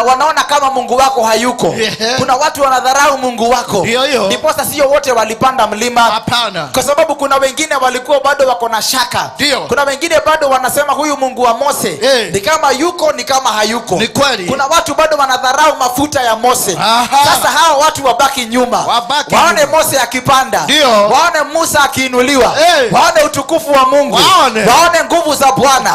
Wanaona kama Mungu wako hayuko. Kuna watu wanadharau Mungu wako. Ndio hiyo. Ndiposa sio wote walipanda mlima. Hapana. Kwa sababu kuna wengine walikuwa bado wako na shaka. Kuna wengine bado wanasema huyu Mungu wa Mose Hey. ni kama yuko, ni kama hayuko. Ni kweli. Kuna watu bado wanadharau mafuta ya Mose. Sasa hawa watu wabaki nyuma, Wabaki waone nyuma. Mose akipanda, waone Musa akiinuliwa, Hey. waone utukufu wa Mungu, Waone. waone nguvu za Bwana.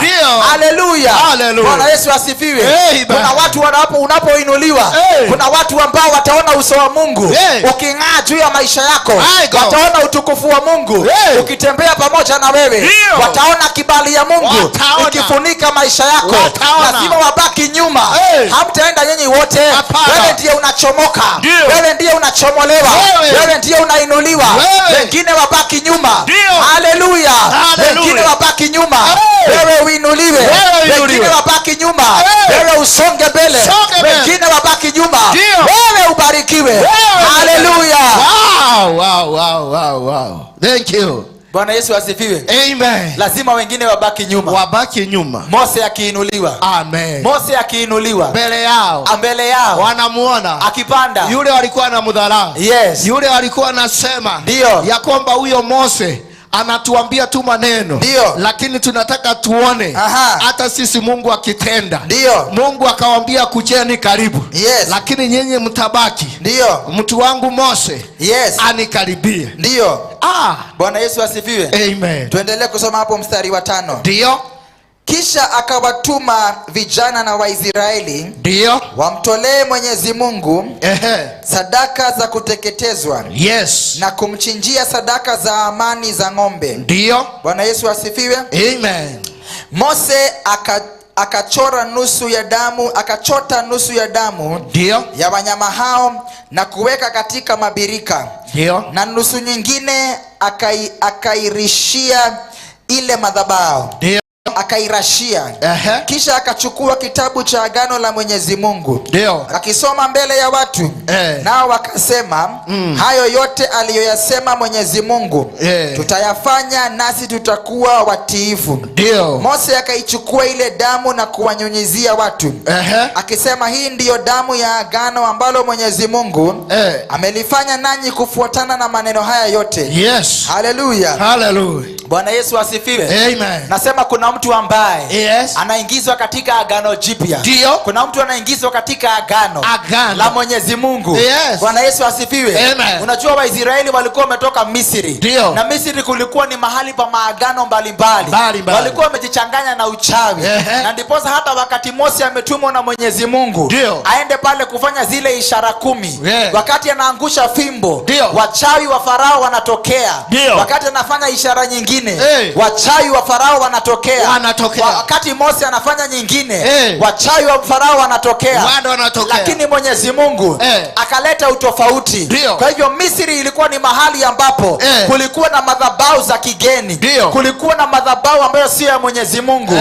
Haleluya. Haleluya. Bwana Yesu asifiwe. Amen. Kuna watu unapoinuliwa, Hey. kuna watu ambao wataona uso wa Mungu Hey. uking'aa juu ya maisha yako. My God. Wataona utukufu wa Mungu Hey. ukitembea pamoja na wewe. Wataona kibali ya Mungu Wataona. ikifunika maisha yako. Wataona. Lazima wabaki nyuma. Hey. Hamtaenda nyinyi wote. Hapana. Wewe ndiye unachomoka, wewe ndiye unachomolewa, Wewe. wewe ndiye unainuliwa. Wewe. Wengine wabaki nyuma. Haleluya. Haleluya. Wengine wabaki nyuma, Hey. wewe uinuliwe. Wewe uinuliwe. Wengine wabaki nyuma, Hey. wewe usonge mbele. Songe mbele. Wengine wabaki nyuma, wewe ubarikiwe. Wewe. Haleluya. Wow. Thank you. Bwana Yesu asifiwe. Amen. Lazima wengine wabaki nyuma. Wabaki nyuma. Mose akiinuliwa, Amen. Mose akiinuliwa Mbele yao mbele yao wanamuona akipanda, yule walikuwa anamdharau. Yule alikuwa anasema ya kwamba huyo Mose anatuambia tu maneno, lakini tunataka tuone hata sisi Mungu akitenda. Mungu akawambia, kujeni karibu, lakini nyinyi mtabaki. Mtu wangu Mose anikaribie. Bwana Yesu asifiwe. Amen. Tuendelee kusoma hapo mstari wa 5. Kisha akawatuma vijana na Waisraeli wamtolee Mwenyezi Mungu sadaka za kuteketezwa na kumchinjia sadaka za amani za ng'ombe. Bwana Yesu asifiwe. Amen. Mose akachora nusu ya damu, akachota nusu ya damu ya wanyama hao na kuweka katika mabirika na nusu nyingine akairishia ile madhabahu, akairashia. Kisha akachukua kitabu cha agano la Mwenyezi Mungu, akisoma mbele ya watu, nao wakasema, "Hayo yote aliyoyasema Mwenyezi Mungu tutayafanya, nasi tutakuwa watiifu." Mose akaichukua ile damu na kuwanyunyizia watu, akisema, "Hii ndiyo damu ya agano ambalo Mwenyezi Mungu amelifanya nanyi kufuatana na maneno haya yote." Haleluya! Hallelujah. Bwana Yesu asifiwe. Amen. Nasema kuna mtu ambaye anaingizwa katika agano jipya. Kuna mtu anaingizwa katika agano, Agano. la Mwenyezi Mungu. Bwana Yesu asifiwe. Amen. Unajua Waisraeli walikuwa wametoka Misri, na Misri kulikuwa ni mahali pa maagano mbalimbali. Mbalimbali. Walikuwa wamejichanganya na uchawi, na ndiposa hata wakati Mose ametumwa na Mwenyezi Mungu aende pale kufanya zile ishara 10, wakati anaangusha fimbo, wachawi wa Farao wanatokea. Wakati anafanya ishara nyingine, wachawi wa Farao wanatokea. Wanatokea. Wakati Mose anafanya nyingine, wachawi wa Farao wanatokea. Bado wanatokea. Lakini Mwenyezi Mungu akaleta utofauti. Kwa hivyo Misri ilikuwa ni mahali ambapo kulikuwa na madhabahu za kigeni, kulikuwa na madhabahu ambayo sio ya Mwenyezi Mungu.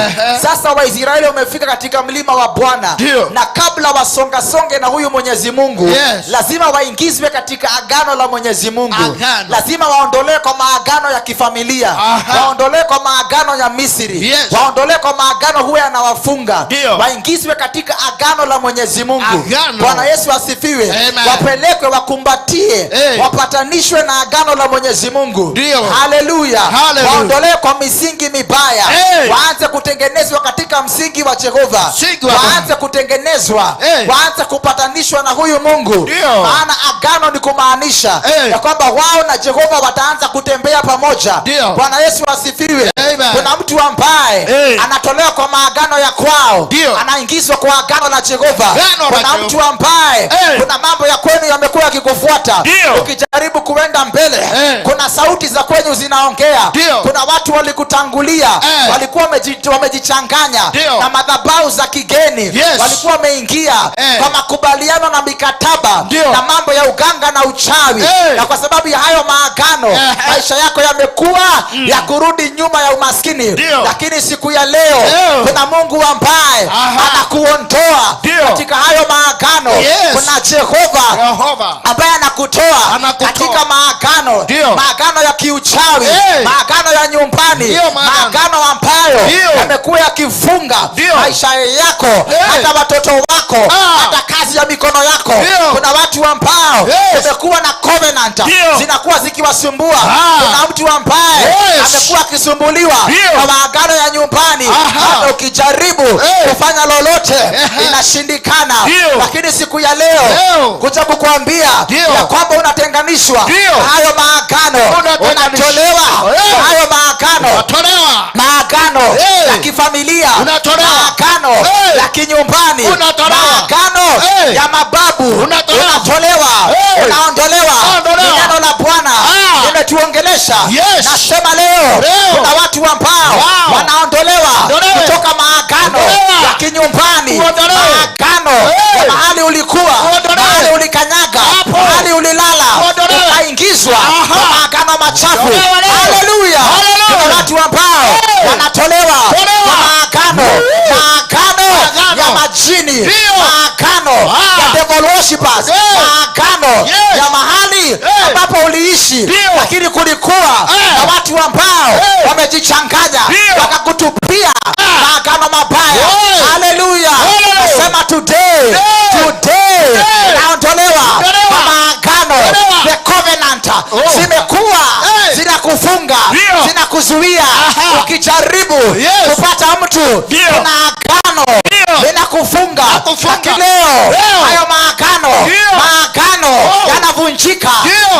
Sasa Waisraeli wamefika katika mlima wa Bwana, na kabla wasongasonge na huyu Mwenyezi Mungu, lazima waingizwe katika agano la Mwenyezi Mungu. Agano. Lazima waondolewe kwa maagano ya kifamilia, waondolewe kwa maagano ya Misri, waondolewe kwa maagano huwa yanawafunga, waingizwe katika agano la Mwenyezi Mungu. Agano. Bwana Yesu asifiwe. Amen. Wapelekwe, wakumbatie, wapatanishwe na agano la Mwenyezi Mungu. Haleluya. Haleluya. Waondolewe kwa misingi mibaya, waanze kutengenezwa katika msingi wa Jehova, Msingi wa waanze kutengenezwa, waanze kupatanishwa na huyu Mungu. Maana agano ni kumaanisha ya kwamba wao na Jehova wataanza kutembea pamoja. Bwana Yesu asifiwe. Amen. Kuna mtu ambaye anatolewa kwa maagano ya kwao, anaingizwa kwa agano la Jehova. Agano la Kuna Jehova. mtu ambaye kuna mambo ya kwenu yamekuwa yakikufuata, ukijaribu kuenda mbele, kuna sauti za kwenyu zinaongea. Kuna watu walikutangulia, walikuwa wamejichanganya na madhabahu za kigeni, walikuwa wameingia kwa makubaliano na mikataba na mambo ya uganga na uchawi, na kwa sababu ya hayo maagano maisha yako yamekuwa ya kurudi nyuma ya umaskini. Lakini siku ya leo kuna Mungu ambaye anakuondoa katika hayo maagano. Kuna Jehova Jehova ambaye anakutoa Anakutoa. katika maagano, maagano ya kiuchawi, maagano ya nyumbani, Maagano. Maagano ambayo yamekuwa yakifunga maisha yako, hata watoto wako, hata kazi ya mikono yako. Kuna watu ambao kumekuwa na covenant zinakuwa zikiwasumbua. Kuna mtu ambaye amekuwa akisumbuliwa na maagano ya nyumbani, hata ukijaribu kufanya lolote inashindikana. Lakini siku ya leo Leo. kuja kukuambia ya kwamba unatenganishwa na hayo maagano, Unatenganishwa. unatolewa na hayo maagano, Unatolewa. maagano ya kifamilia, Unatolewa. maagano ya kinyumbani, Unatolewa. maagano ya mababu, Unatolewa. unatolewa, unaondolewa. Ondolewa. Ni neno la Bwana limetuongelesha. Nasema leo Leo. kuna watu ambao wanaondolewa Ondolewe. kutoka maagano Ondolewa. ya kinyumbani, Uondolewe. maagano ya mahali ulikuwa, Uondolewe. mahali ulikanyaga, Hapo. mahali ulilala, Uondolewe. ukaingizwa kwa maagano machafu. Ondolewa leo. Haleluya! Haleluya. Kuna watu ambao wanatolewa Tolewa. kwa maagano, maagano Maagano. ya majini, maagano ya devil worshippers, maagano ya mahali ambapo uliishi, lakini kulikuwa na watu ambao wamejichanganya wakakutupia maagano mabaya. Haleluya! Haleluya. Nasema today, today Today. naondolewa Ondolewa. kwa maagano. Ondolewa. The covenant Oh. zimekuwa zinakufunga, zinakuzuia. Ukijaribu kupata mtu, kuna agano linakufunga. Nakufunga. Lakini leo Leo. hayo maagano, maagano yanavunjika,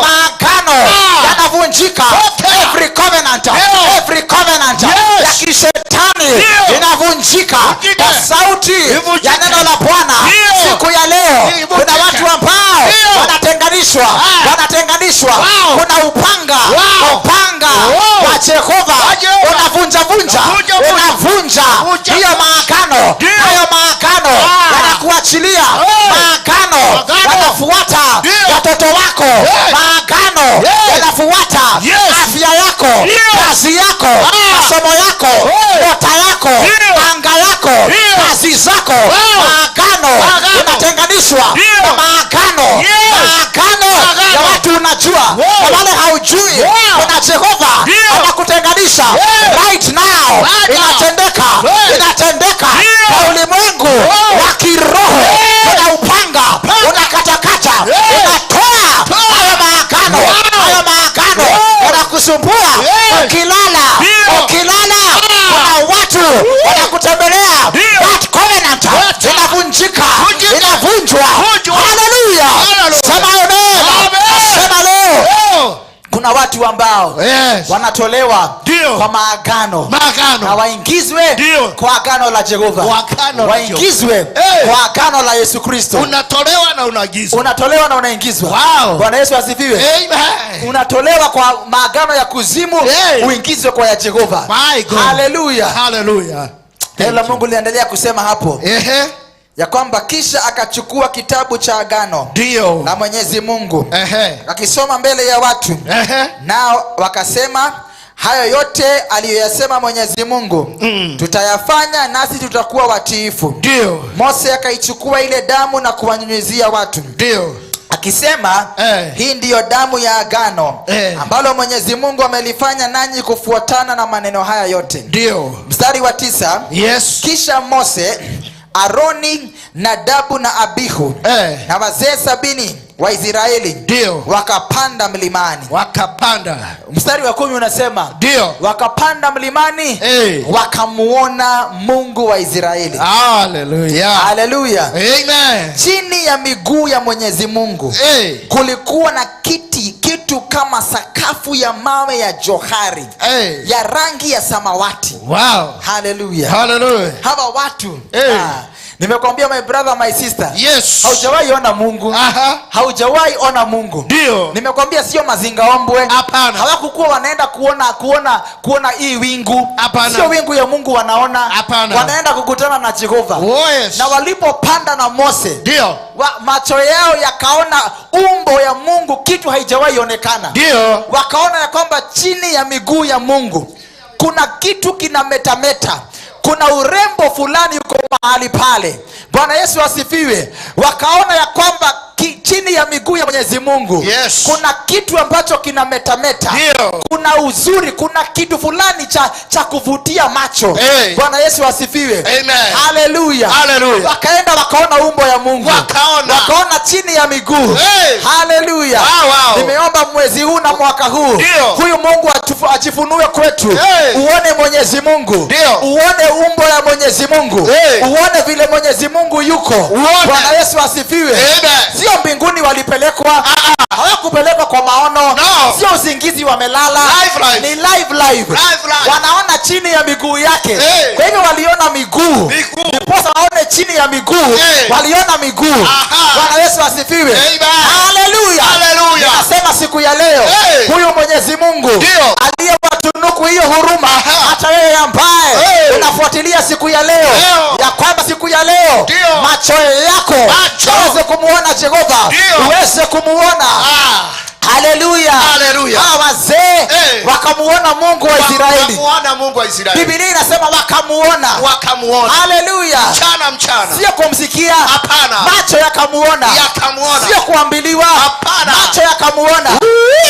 maagano yanavunjika. Potea. Every covenant, Ndio. every covenant Yes. ya kishetani Ndio. inavunjika. Inavunjika Vunjike. kwa sauti Ivunjike. ya neno la Bwana Ndio. siku ya leo. Ivunjike. Kuna watu ambao Ndio. wanatenganishwa, Ah. wanatenganishwa. Wow. Kuna upanga, Wow. upanga Wow. wa Jehova Wa Jehova. unavunja vunja, Unavunja vunja. unavunja Vunja. hiyo maagano, Ndio. hayo maagano Ah. yanakuachilia, Oh. maagano Maagano. yanafuata Ndio. watoto wako, Yes. maagano Yes. yanafuata Yes. afya yako, Ndio. kazi yako, Ah. masomo yako, Oh. nyota yako, Ndio. anga yako, Ndio. kazi zako, Wow. maagano Maagano. unatenganishwa Ndio. na maagano, Yes. maagano Maagano. ya watu unajua Wow. na wale haujui. Wow. Kuna Jehova Ndio. anakutenganisha Yes. right now, Right now. inatendeka, Yes. inatendeka Ndio. kwa ulimwengu Wow. wa kiroho. Yes. Kuna upanga unakatakata, Yes. unatoa hayo maagano, Wow. hayo maagano Wow. yanakusumbua Yes. ukilala, Ndio. ukilala Ah. kuna watu wanakutembelea. Ndio. That covenant What? inavunjika, Vunjika. inavunjwa. Vunjwa. Haleluya, Hallelujah. sema amen. Amen. Sema leo Oh. kuna watu ambao Yes. wanatolewa Ndio. kwa maagano Maagano. na waingizwe Ndio. kwa agano la Jehova, Kwa agano la waingizwe Hey. kwa agano la Yesu Kristo. Unatolewa na unaagizwa. Unatolewa na unaingizwa. Wow. Bwana Yesu asifiwe. Amen. Unatolewa kwa maagano ya kuzimu Hey. uingizwe kwa ya Jehova. My God. Haleluya. Hallelujah. Neno la Mungu linaendelea kusema hapo Ehe. ya kwamba kisha akachukua kitabu cha agano Ndio. la Mwenyezi Mungu, Ehe. akisoma mbele ya watu, Ehe. nao wakasema, hayo yote aliyoyasema Mwenyezi Mungu tutayafanya, nasi tutakuwa watiifu. Ndio. Mose akaichukua ile damu na kuwanyunyizia watu Ndio. akisema, Eh. hii ndiyo damu ya agano Eh. ambalo Mwenyezi Mungu amelifanya nanyi kufuatana na maneno haya yote. Ndio. Mstari wa 9, Yes. kisha Mose, Aroni, Nadabu na Abihu Eh. na wazee 70 wa Israeli Ndio. wakapanda mlimani. Wakapanda. Mstari wa 10 unasema Ndio. wakapanda mlimani, Eh. wakamuona Mungu wa Israeli. Hallelujah. Haleluya. Amen. Chini ya miguu ya Mwenyezi Mungu Eh. kulikuwa na kitu kama sakafu ya mawe ya johari Eh. ya rangi ya samawati. Wow. Haleluya. Hallelujah. Hawa watu Eh. nimekwambia my brother, my sister, Yes. haujawahi ona Mungu. Aha. Haujawahi ona Mungu. Ndio. Nimekwambia sio mazingaombwe. Hapana. Hawakukuwa wanaenda kuona hii wingu. Hapana. Sio wingu ya Mungu wanaona. Hapana. Wanaenda kukutana na Jehova. Oh, yes. Na walipopanda na Mose, Ndio. macho yao yakaona umbo ya Mungu, kitu haijawahi onekana. Ndio. Wakaona ya kwamba chini ya miguu ya Mungu kuna kitu kinametameta, kuna urembo fulani uko mahali pale. Bwana Yesu asifiwe. Wakaona ya kwamba chini ya miguu ya Mwenyezi Mungu Yes. kuna kitu ambacho kinametameta. Ndio. Kuna uzuri, kuna kitu fulani cha kuvutia macho. Hey. Bwana Yesu asifiwe. Amen. Haleluya. Haleluya. Wakaenda wakaona umbo ya Mungu. Wakaona. Wakaona chini ya miguu. Hey. Haleluya. Wow, wow. Nimeomba mwezi huu na mwaka huu Ndio. huyu Mungu ajifunue kwetu. Hey. Uone Mwenyezi Mungu. Ndio. Uone umbo ya Mwenyezi Mungu. Hey. Uone vile Mwenyezi Mungu yuko. Uone. Bwana Yesu asifiwe. Amen. Sio mbinguni walipelekwa. Hawakupelekwa kwa maono. No. Sio usingizi wamelala. Live life. Ni live life. Live life. Wanaona chini ya miguu yake. Hey. Kwa hivyo waliona miguu. Miguu. Ndiposa waone chini ya miguu. Hey. Waliona miguu. Aha. Bwana Yesu asifiwe. Amen. Haleluya. Haleluya. Nasema siku ya leo Hey. huyu Mwenyezi Mungu Ndio. aliyewatunuku hiyo huruma, Aha. hata wewe ambaye Hey. unafuatilia siku ya leo, Leo. ya kwamba siku ya leo Ndio. macho yako Macho. uweze kumuona Jehova, Ndio. uweze kumuona. Ah. Haleluya. Haleluya. Hawa wazee Hey. wakamuona Mungu wa Israeli. Wakamuona Mungu wa Israeli. Biblia inasema wakamuona. Wakamuona. Haleluya. Mchana mchana. Sio kumsikia. Hapana. Macho yakamuona. Yakamuona. Sio kuambiliwa. Hapana. Macho yakamuona.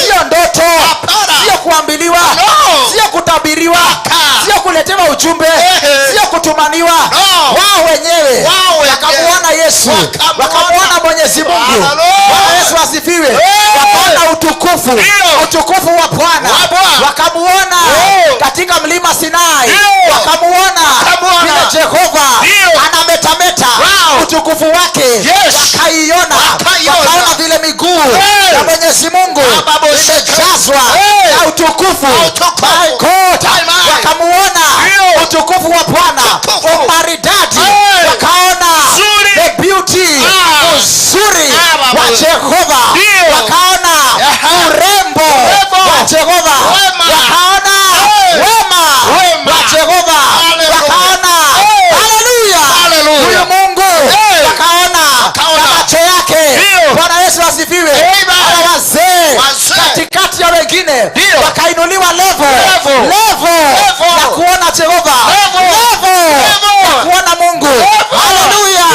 Sio ndoto. Hapana. Sio kuambiliwa. No. Sio kutabiriwa. Haka. Sio kuletewa ujumbe. Ehe. Sio kutumaniwa. No. Wao wenyewe Wao wenyewe. wakamuona Yesu. Wakamuona. Wakamuona Mwenyezi Mungu. Hallelujah. Bwana Yesu asifiwe. Hey. Wakaona utukufu. Ndio. Utukufu wa Bwana. Wa Bwana. Wakamuona Oh. katika mlima Sinai. Ndio. Wakamuona Wakamuona. vile Jehova Ndio. anametameta Wow. utukufu wake. Yes. Wakaiona. Wakaiona. Wakaona vile miguu Hey. ya Mwenyezi Mungu Baba imejazwa Hey. na utukufu. Na utukufu. My God. My, my. Wakamuona Ndio. utukufu wa Bwana Utukufu. wa Jehova. Ndio. Wakaona urembo Urembo. wa Jehova. Wema. Wakaona wema Wema. wa Jehova. Hallelujah. Wakaona, haleluya, Hallelujah. huyu Mungu wakaona Wakaona. na macho yake. Ndio. Bwana Yesu asifiwe. Amen. Hawa wazee Wazee. katikati ya wengine Ndio. wakainuliwa level, Level. level Level. ya kuona Jehova, Level. level Level. ya kuona Mungu. Level. Haleluya!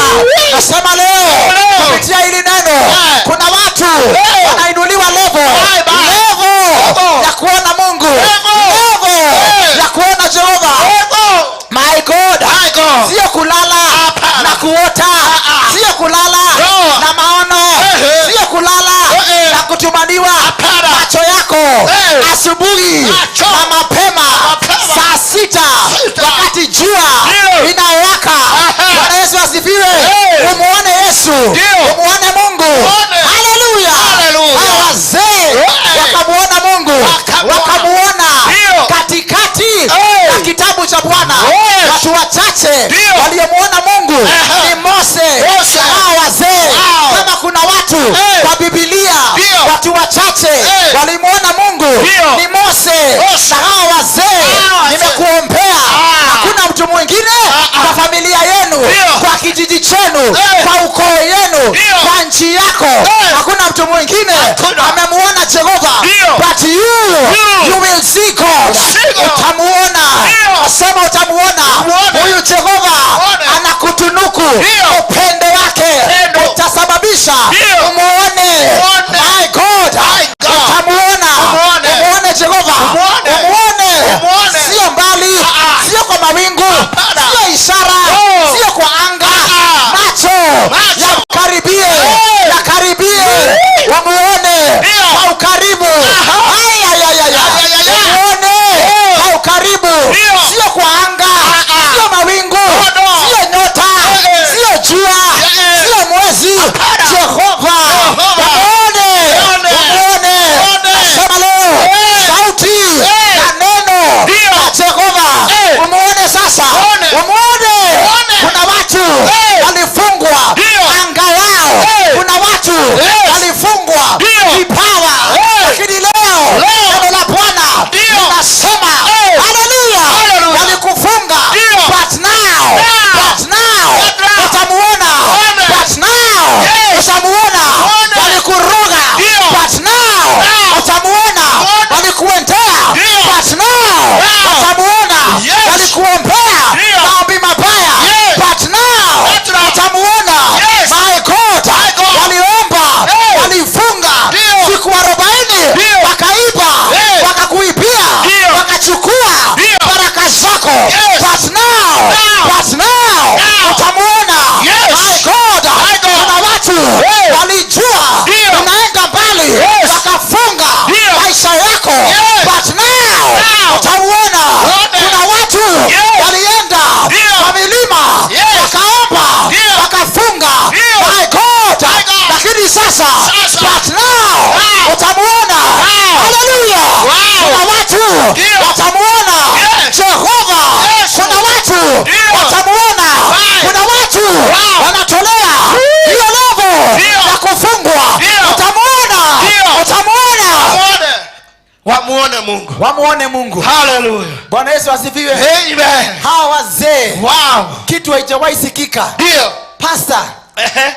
Nasema leo Leo. kupitia hili neno Eh. kuna watu Leo. wanainuliwa level, Bye, bye. level Level. ya kuona Mungu, Level. level Eh. ya kuona Jehova. Level. My God, My God. sio kulala Hapana. na kuota, Ah, ah. sio kulala No. na maono, Ehe. sio kulala Eh, eh. na kutumaniwa. Hapana. Macho yako Eh. asubuhi Macho. na mapema Mapema. saa 6 6. wakati jua Ndio. inawaka. Aha. Bwana Yesu asifiwe. Eh. Umuone Yesu, Ndio. umuone Mungu. Umuone. Haleluya! Haleluya. Hawa wazee Eh. wakamuona Mungu, Wakamuona. wakamuona Ndio. katikati Eh. ya kitabu cha Bwana. Yes. Watu wachache Ndio. waliomuona Mungu Aha. ni Mose Mose. na hawa wazee. Wow. Kama kuna watu Eh. kwa Biblia, Ndio. watu wachache Eh. walimuona Mungu Ndio. ni Mose Mose. na hawa wazee. Hawa wazee. Nimekuombea, Ah. hakuna mtu mwingine Ah, ah. kwa familia yenu, Ndio. kwa kijiji chenu, Eh. kwa ukoo yenu, Ndio. kwa nchi yako, Eh. hakuna mtu mwingine Hakuna. amemuona Jehova, Ndio. but you, You. you will see God. See God. Utamuona. Ndio. Nasema utamuona Umuone. huyu Jehova Umuone. anakutunuku Ndio. upendo wake Upendo. utasababisha Ndio. umuone. Umuone. My God. My God. Utamuona. Umuone. Umuone Jehova. Umuone. Umuone. Umuone. Sio mbali, Ah, ah. sio kwa mawingu, Hapana. sio ishara, Oh. sio kwa anga. Ah, ah. Macho Macho. yakaribie, Hey. yakaribie, wamuone Ndio. kwa ukaribu. Aha. Ay, ay, ay, ay, ay. Ay, ay, ay, ay. Wamuone kwa ukaribu, Ndio. sio kwa anga, Ah, ah. sio mawingu, No, no. sio nyota, Eh, eh. sio jua, Eh, eh. sio mwezi. Hapana. Jehova Jehova. wamuone, Wamuone. wamuone. Wamuone. Nasema leo Eh. sauti Eh. na neno Ndio. la Jehova Eh. umuone sasa, Muone. umuone. Muone. Kuna watu Eh. walifungwa Ndio. anga yao, Eh. kuna watu Yes. walifungwa Ndio. vipawa, Eh. lakini leo Leo. neno la Bwana Ndio. linasema Eh. haleluya, Haleluya. walikufunga Ndio. but now, Now. but now But now. utamuona, Muone. but now Yes. utamuona, Muone. walikuroga Ndio. but now Now. utamuona, Muone. walikuendea Ndio. but now Now. utamuona, Yes. walikuombea Ndio. maombi mabaya Yes. but now But now. utamuona. Yes. My God, My God. waliomba, Hey. walifunga Ndio. siku 40 Ndio. wakaiba, Hey. wakakuibia, Ndio. wakachukua Ndio. baraka zako Yes. but now, Now. but now Now. utamuona. Yes. My God, My God. kuna watu Hey. walijua Ndio. unaenda mbali Yes. wakafunga Ndio. maisha yako Yes. but now Now. utamuona. Muone. Kuna watu Yes. walienda Ndio. kwa milima Yes. wakaomba Ndio. wakafunga Ndio. my God, My God. lakini sasa, Sasa. but now Now. utamuona. Wow. Haleluya. Wow. Kuna watu Ndio. watamuona Yes. Jehova. Yes. Kuna watu Ndio. watamuona. Right. Kuna watu Wow. wanatolea hiyo level Ndio. ya kufungwa. Ndio. Utamuona. Ndio. Utamuona. Wamuone. Wamuone Mungu. Wamuone Mungu. Hallelujah. Bwana Yesu asifiwe. Amen. Hawa wazee Wow. kitu haijawahi sikika. Ndio. Pastor, Ehe.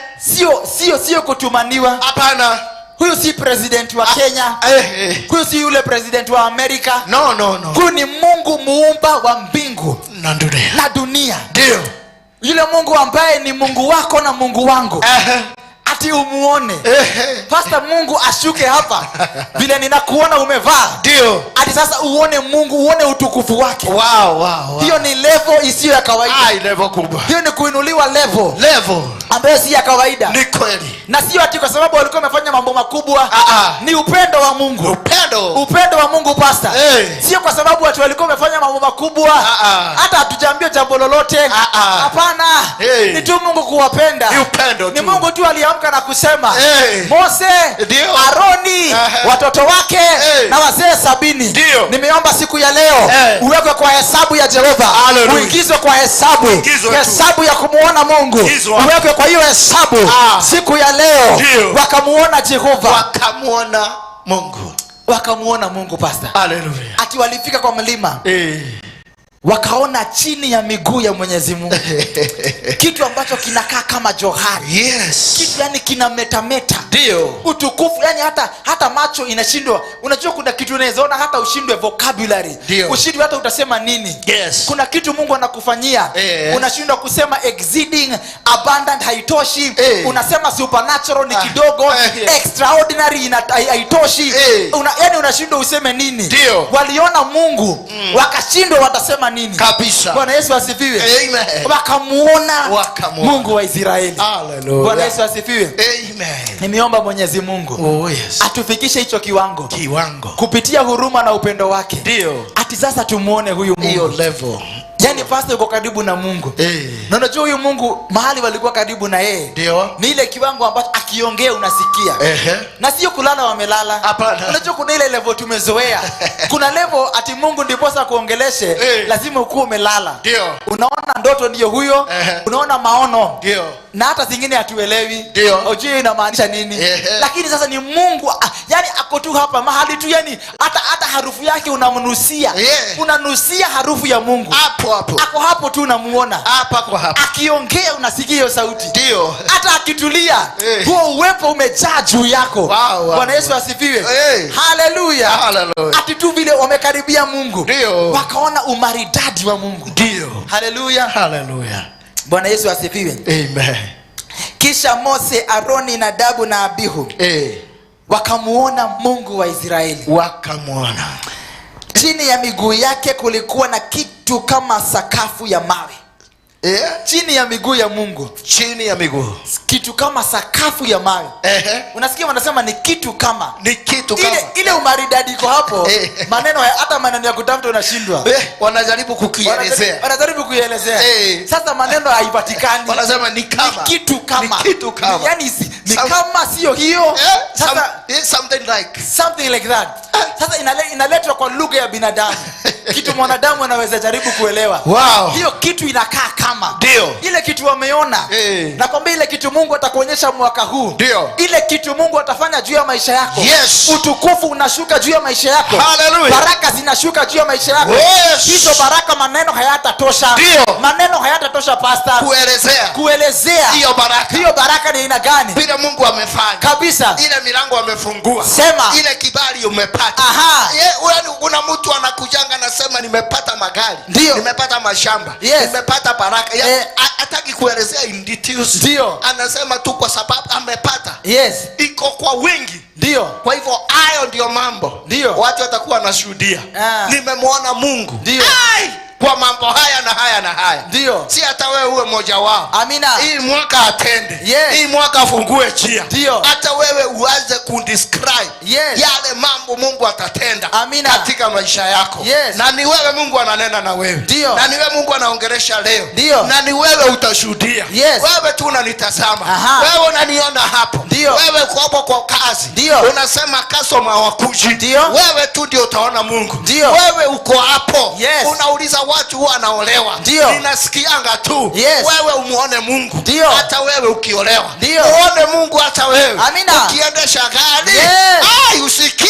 sio kutumaniwa. Hapana. Huyu si president wa Kenya, Eh, eh. huyu si yule president wa Amerika. No, no, no. Huyu ni Mungu muumba wa mbingu Na dunia. na dunia, Ndio. yule Mungu ambaye ni Mungu wako na Mungu wangu, Ehe. ati umuone. Ehe. Pastor, Mungu ashuke hapa vile ninakuona umevaa, Ndio. ati sasa uone Mungu, uone utukufu wake. Wow. Hiyo ni level isiyo ya kawaida. Ai, level kubwa. Hiyo ni kuinuliwa level Level. ambayo si ya kawaida, Ni kweli. na sio ati kwa sababu walikuwa wamefanya mambo makubwa. Ah, ah. Ni upendo wa Mungu. Upendo. Upendo wa Mungu, pastor. Hey. Sio kwa sababu watu walikuwa wamefanya mambo makubwa. Ah, ah. Hata hatujaambiwa jambo lolote. Ah, ah. Hapana. Hey. Ni tu Mungu kuwapenda. Ni upendo Ni tu. Mungu tu aliamka na kusema Hey. Mose, Ndio. Aroni Eli, watoto wake na wazee 70. Ndio. Nimeomba siku ya leo uwekwe kwa hesabu ya Jehova, Hallelujah. uingizwe kwa hesabu, Uingizwe tu. hesabu ya kumuona Mungu, Ingizwa. uwekwe kwa hiyo hesabu siku ya leo. Ndio. Wakamuona Jehova, Wakamwona Mungu. Wakamuona Mungu, pastor. Hallelujah. Ati walifika kwa mlima, wakaona chini ya miguu ya Mwenyezi Mungu kitu ambacho kinakaa kama johari, kitu yani kina metameta utukufu, yani hata macho inashindwa. Unajua kuna kitu unawezaona hata ushindwe vocabulary, ushindwe hata utasema nini. Kuna kitu Mungu anakufanyia, unashindwa kusema exceeding abundant haitoshi, unasema supernatural ni kidogo, extraordinary haitoshi. Yani unashindwa useme nini. Waliona Mungu, wakashindwa watasema nini. Kabisa. Bwana Yesu asifiwe. Amen. Wakamuona Wakamuona. Mungu wa Israeli. Hallelujah. Bwana Yesu asifiwe. Amen. Nimeomba Mwenyezi Mungu Oh yes. atufikishe hicho kiwango Kiwango. kupitia huruma na upendo wake, ati sasa tumuone huyu Hiyo Mungu. level. Yani pastor, uko karibu na Mungu, na unajua huyu Mungu mahali walikuwa karibu na yeye ni ile kiwango ambacho akiongea unasikia, na sio kulala wamelala. Hapana. Unajua kuna ile level tumezoea, kuna level ati Mungu ndiposa kuongeleshe lazima ukuwe umelala. Unaona ndoto ndiyo huyo, unaona maono, na hata zingine hatuelewi, hujui inamaanisha nini. Lakini sasa ni Mungu, yani ako tu hapa mahali tu, yani hata harufu yake unamnusia. Unanusia harufu ya Mungu. Hapo hapo. Ako hapo tu, unamuona. Hapa kwa hapa. Akiongea unasikia hiyo sauti. Hata akitulia, huo uwepo umejaa juu yako. Wow, wow. Bwana Yesu asifiwe. Haleluya. Hallelujah. Ati tu vile wamekaribia Mungu, wakaona umaridadi wa Mungu. Haleluya. Hallelujah. Bwana Yesu asifiwe. Amen. Kisha Mose, Aroni, Nadabu na Abihu wakamuona Mungu wa Israeli. Wakamwona. Chini ya miguu yake kulikuwa na kitu kama sakafu ya mawe. Chini ya miguu ya Mungu, Chini ya miguu. Kitu kama sakafu ya mawe. Unasikia wanasema ni kitu kama, Ni kitu kama. ile umaridadi iko hapo, hata maneno ya kutafuta unashindwa. Wanajaribu kukielezea. Wanajaribu kuielezea. Sasa maneno haipatikani. Wanasema ni kama. Ni kitu kama. Ni kitu kama. Yani ni kama sio hiyo. Sasa Something like. Something like that. Sasa inaletwa kwa lugha ya binadamu, kitu mwanadamu anaweza jaribu kuelewa. Hiyo kitu inakaa kama ile kitu wameona. Nakwambia ile kitu Mungu atakuonyesha mwaka huu, ile kitu Mungu atafanya juu ya maisha yako, utukufu unashuka juu ya maisha yako, Hallelujah. baraka zinashuka juu ya maisha yako. Hizo baraka maneno hayatatosha. Maneno hayatatosha, pastor, Kuelezea. kuelezea Hiyo baraka. Hiyo baraka ni aina gani Vile Mungu amefanya. Kabisa. Ile milango amefungua. Sema. Ile kibali umepata. Yaani kuna mtu anakujanga anasema nimepata magari. Nimepata mashamba. Nimepata baraka. Hataki kuelezea in details. Anasema tu kwa sababu amepata. Iko kwa wingi. Kwa hivyo hayo ndio mambo. Watu watakuwa wanashuhudia. Nimemwona Mungu. Ai! Kwa mambo haya na haya na haya. Si hata wewe uwe mmoja wao. Amina. Hii mwaka atende. Hii mwaka afungue njia. Hata wewe uanze kudescribe yale mambo Mungu atatenda Amina. katika maisha yako. Na ni wewe Mungu ananena na wewe. Na ni wewe Mungu anaongelesha leo. Na ni wewe utashuhudia. Wewe tu unanitazama. Wewe unaniona hapo. Wewe uko hapo kwa kazi. Unasema customer hawakuji. Wewe tu ndio utaona Mungu. Wewe uko hapo. Unauliza watu huwa wanaolewa. Ninasikianga tu. Wewe umuone Mungu. Hata wewe ukiolewa. Uone Mungu hata wewe. Amina. Ukiendesha gari. Ai, usikie.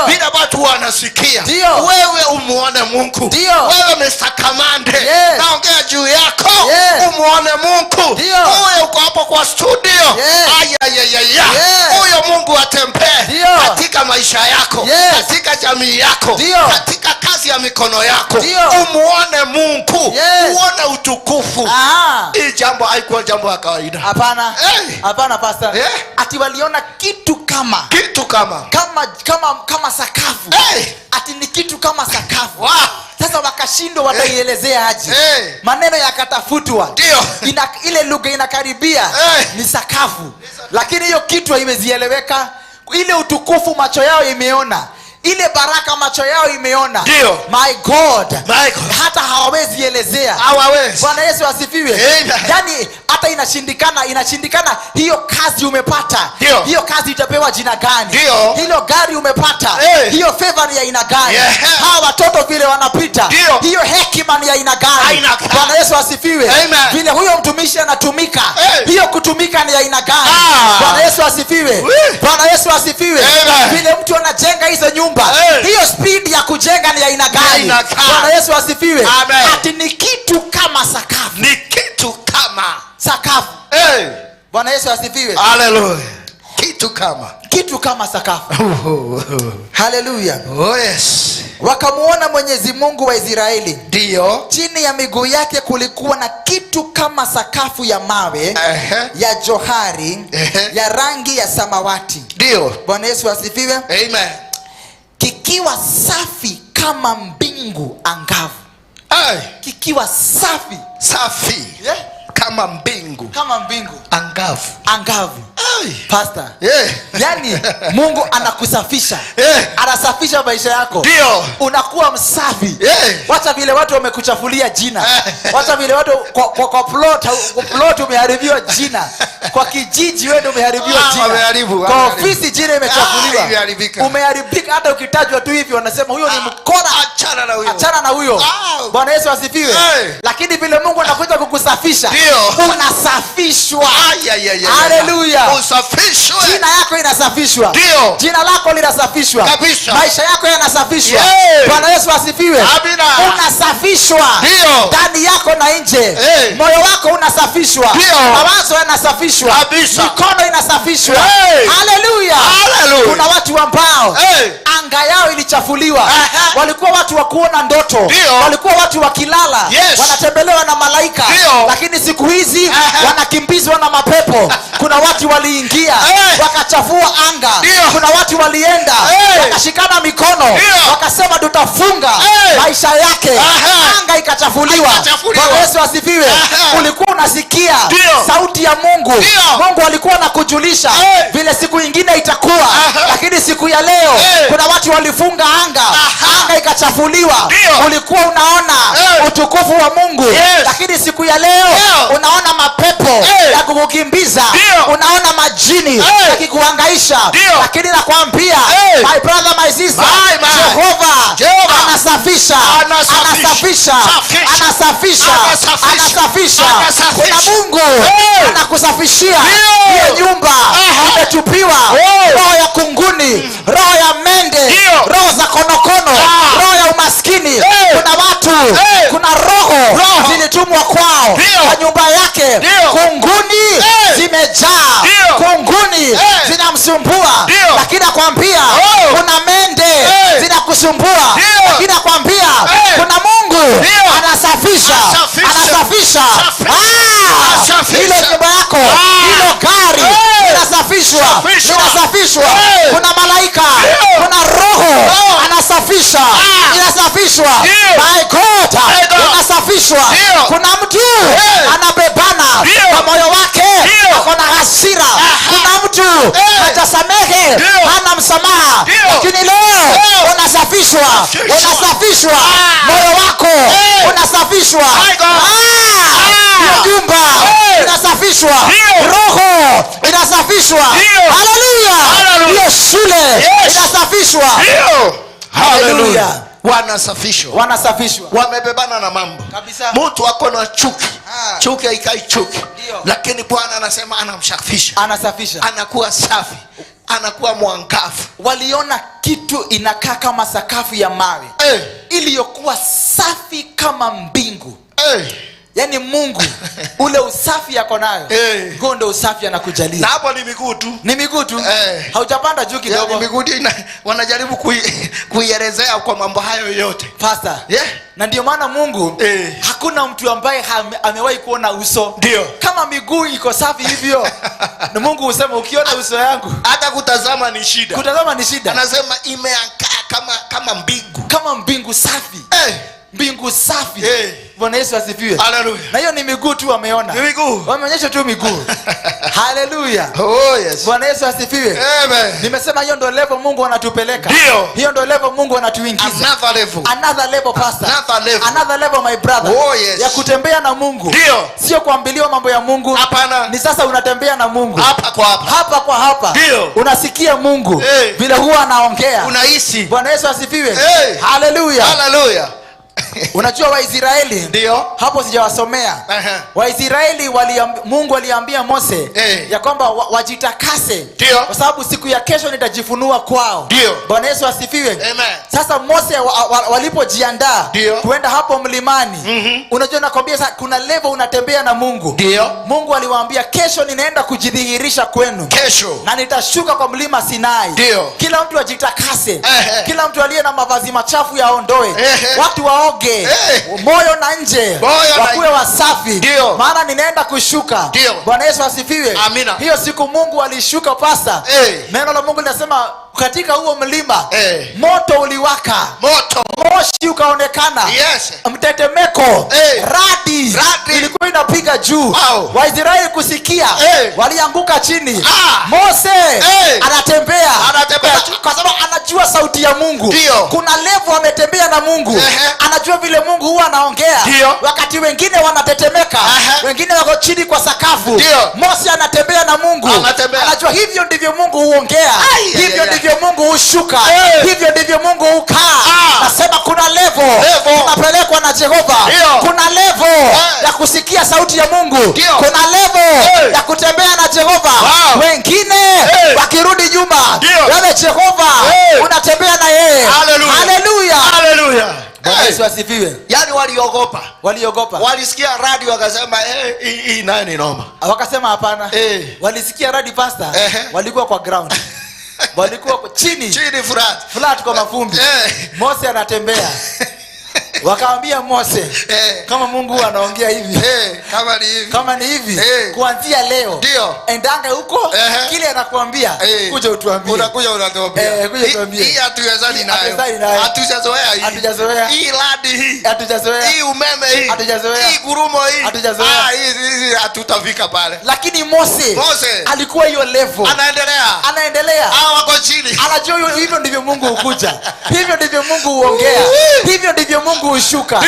Bila watu wanasikia. Wewe umuone Mungu. Wewe Mr. Kamande. Naongea juu yako. Umuone Mungu. Wewe uko hapo kwa studio. Ay, ay, ay, ay, ay. Huyo Mungu atembee katika maisha yako. Katika jamii yako. Katika kazi ya mikono yako. Umuone Mungu. Uone utukufu. Hii jambo haikuwa jambo la kawaida. Hapana. Hey. Hapana, pastor. Ati waliona kitu kama, kitu kama, kama sakafu. Hey. Ati ni kitu kama sakafu. Wow. Sasa wakashindwa wataielezea aje. Maneno yakatafutwa. Ile lugha inakaribia ni sakafu. Lakini hiyo kitu haiwezieleweka. Ile utukufu macho yao imeona. Ile baraka macho yao imeona. Ndio. My God. My God. Hata hawawezi elezea. Hawawezi. Bwana Yesu asifiwe. Amen. Yani hata inashindikana hiyo kazi umepata. Ndio. Hiyo kazi itapewa jina gani? Ndio. Hilo gari umepata. Hey. Hiyo favor ni ya aina gani? Yeah. Hawa watoto vile wanapita. Ndio. Hiyo hekima ni ya aina gani? Aina gani? Bwana Yesu asifiwe. Amen. Vile huyo mtumishi anatumika. Hey. Hiyo kutumika ni ya aina gani? Ah. Bwana Yesu asifiwe. Wee. Bwana Yesu asifiwe. Amen. Vile mtu anajenga hizo nyumba. Hey. Hiyo speed ya kujenga ni ya aina gani? Aina gani? Bwana Yesu asifiwe. Amen. Ati ni kitu kama sakafu. Ni kitu kama sakafu. Hey. Bwana Yesu asifiwe. Hallelujah. Kitu kama. Kitu kama sakafu. Hallelujah. Oh yes. Wakamuona Mwenyezi Mungu wa Israeli. Ndio. Chini ya miguu yake kulikuwa na kitu kama sakafu ya mawe ya johari ya rangi ya samawati. Ndio. Bwana Yesu asifiwe. Amen. Kikiwa safi kama mbingu angavu. Ay. Kikiwa safi. Safi. Yeah. Kama mbingu. Kama mbingu. Angavu. Angavu. Ay. Pastor. Yeah. Yani Mungu anakusafisha. Yeah. Anasafisha maisha yako. Ndio. Unakuwa msafi. Yeah. Wacha vile watu wamekuchafulia jina. Wacha vile watu kwa plot umeharibiwa jina. Kwa kijiji wewe ndio umeharibiwa jina. Wameharibu, Kwa ofisi jina imechafuliwa. Imeharibika. Umeharibika, hata ukitajwa tu hivi wanasema huyo ni mkora. Achana na huyo. Achana na huyo. Bwana Yesu asifiwe. Hey. Lakini vile Mungu anakuja kukusafisha, Ndio. unasafishwa. Hallelujah. Usafishwe. Jina yako inasafishwa. Ndio. Jina lako linasafishwa. Kabisa. Maisha yako yanasafishwa. Yeah. Bwana Yesu asifiwe. Amina. Unasafishwa. Ndio. Ndani yako na nje. Hey. Moyo wako unasafishwa. Ndio. Mawazo yanasafishwa. Kabisa. Mikono inasafishwa. Hey. Hallelujah. Hallelujah. Kuna watu ambao hey, anga yao ilichafuliwa. Walikuwa watu wa kuona ndoto. Ndio. Walikuwa watu wakilala. Yes. Wanatembelewa na malaika. Ndio. Lakini siku hizi wanakimbizwa na mapepo. Kuna watu waliingia wakachafua anga. Ndio. Kuna watu walienda wakashikana mikono wakasema tutafunga maisha yake. Anga ikachafuliwa. Bwana Yesu asifiwe. Ulikuwa unasikia sauti ya Mungu. Ndio. Mungu alikuwa anakujulisha vile siku nyingine itakuwa. Lakini siku ya leo kuna watu walifunga anga. Anga ikachafuliwa. Ndio. Ulikuwa unaona utukufu wa Mungu. Yes. Lakini siku ya leo unaona mapepo ya kukukimbiza. Ndio. Unaona majini yakikuhangaisha. Ndio. Lakini nakwambia my brother, my sister, My. Jehova Jehova anasafisha. Anasafisha. Anasafisha. Safisha. Anasafisha. Anasafisha. Anasafisha. Anasafisha. Kuna Mungu anakusafishia. Ndio. Hiyo nyumba imetupiwa roho ya kunguni, roho ya mende, Ndio. roho za konokono, roho ya umaskini. Kuna watu, kuna roho zilitumwa kwao Ndio. kwa nyumba yake. Ndio. Kunguni zimejaa. Ndio. Kunguni zinamsumbua. Ndio. Lakini nakwambia kuna mende zinakusumbua. Ndio. Lakini nakwambia kuna Mungu Ndio. anasafisha. Anasafisha. Anasafisha. Safisha. Anasafisha. Hilo nyumba yako, hilo gari linasafishwa. Safishwa. Linasafishwa. Kuna malaika, Ndio. kuna roho anasafisha. Inasafishwa. Ndio. My God, My God. inasafishwa. Ndio. Kuna mtu anabebana Ndio. kwa moyo wake, Ndio. ako na hasira. Kuna mtu hajasamehe, Ndio. hana msamaha. Ndio. Lakini leo unasafishwa. Safishwa. Unasafishwa. Moyo wako unasafishwa. My God. Hiyo nyumba inasafishwa. Ndio. Roho inasafishwa. Ndio. Hallelujah. Hallelujah. Hiyo shule Yes. inasafishwa. Ndio. Hallelujah. Hallelujah. Wanasafishwa. Wanasafishwa. Wamebebana na mambo. Kabisa. Mtu ako na chuki. Chuki haikai chuki. Ndio. Lakini Bwana anasema anamsafisha. Anasafisha. Anakuwa safi. Anakuwa mwangavu. Waliona kitu inakaa kama sakafu ya mawe iliyokuwa safi kama mbingu. Yaani Mungu ule usafi yako nayo, huo ndio usafi anakujalia. Na hapo ni miguu tu. Ni miguu tu. Haujapanda juu kidogo. Yaani miguu ndio wanajaribu kuielezea kwa mambo hayo yote. Pastor. Na ndio maana Mungu hakuna mtu ambaye amewahi kuona uso. Ndio. Kama miguu iko safi hivyo, na Mungu husema ukiona uso yangu hata kutazama ni shida. Kutazama ni shida. Anasema imeangaa kama mbingu. Kama mbingu safi. Mbingu safi. Hey. Bwana Yesu asifiwe. Hallelujah. Na hiyo ni miguu tu wameona. Ni miguu. Wameonyesha tu miguu. Hallelujah. Oh yes. Bwana Yesu asifiwe. Amen. Nimesema hiyo ndio level Mungu anatupeleka. Ndio. Hiyo ndio level Mungu anatuingiza. Another level. Another level, pastor. Another level. Another level, my brother. Oh, yes. Ya kutembea na Mungu. Ndio. Sio kuambiliwa mambo ya Mungu. Hapana. Ni sasa unatembea na Mungu. Hapa kwa hapa. Hapa kwa hapa. Ndio. Unasikia Mungu. Hey. Vile huwa anaongea. Unahisi. Bwana Yesu asifiwe. Hey. Hallelujah. Hallelujah. Unajua Waisraeli? Ndio. Hapo sijawasomea. Waisraeli Mungu aliambia Mose ya kwamba wajitakase. Ndio. Kwa sababu siku ya kesho nitajifunua kwao. Ndio. Bwana Yesu asifiwe. Amen. Sasa Mose walipojiandaa kuenda hapo mlimani. Unajua nakwambia sasa kuna level unatembea na Mungu. Ndio. Mungu aliwaambia kesho ninaenda kujidhihirisha kwenu. Kesho. Na nitashuka kwa mlima Sinai. Ndio. Kila mtu ajitakase. Kila mtu aliye na mavazi machafu yaondoe. Watu waoge. Moyo na nje wakuwe wasafi. Ndio. Maana ninaenda kushuka. Ndio. Bwana Yesu asifiwe. Amina. Hiyo siku Mungu alishuka pasa. Neno la Mungu linasema katika huo mlima moto uliwaka. Moto. Moshi ukaonekana. Yes. Mtetemeko. Radi. Radi. Ilikuwa inapiga juu. Wow. Waisraeli kusikia. Walianguka chini. Mose anatembea. Anatembea. Kwa sababu anajua sauti ya Mungu. Ndio. Kuna level ametembea na Mungu. Anajua vile Mungu huwa anaongea. Ndio. Wakati wengine wanatetemeka, wengine wako chini kwa sakafu. Ndio. Mose anatembea na Mungu. Anatembea. Anajua hivyo ndivyo Mungu huongea. Hivyo ndivyo Mungu hushuka. Hivyo ndivyo Mungu hukaa. Nasema kuna level tunapelekwa na Jehova. Ndio. Kuna level ya kusikia sauti ya Mungu. Ndio. Kuna level ya kutembea na Jehova. Wow. Wengine wakirudi nyuma, wewe Jehova unatembea na yeye. Hallelujah. Hallelujah. Hallelujah. Bwana Yesu asifiwe. Yaani waliogopa. Waliogopa. Walisikia radi wakasema hii nayo ni noma. Wakasema hapana. Walisikia radi pastor, walikuwa kwa ground. Walikuwa chini. Chini flat. Flat kwa mavumbi. Mose anatembea. Wakaambia Mose, kama Mungu anaongea hivi. Kama ni hivi. Kama ni hivi. Kuanzia leo. Ndio. Endanga huko, kile anakuambia, kuja utuambie. Unakuja unatuambia. Kuja utuambie. Hii hatuwezani nayo. Hatuwezani nayo. Hatujazoea hii. Hatujazoea. Hii radi hii. Hatujazoea. Hii umeme hii. Hatujazoea. Hii gurumo hii. Hatujazoea. Hii hatutafika pale. Lakini Mose alikuwa hiyo level. Anaendelea. Anaendelea. Wako chini. Anajua hivyo ndivyo Mungu hukuja. Hivyo ndivyo Mungu huongea. Hivyo ndivyo Mungu hushuka.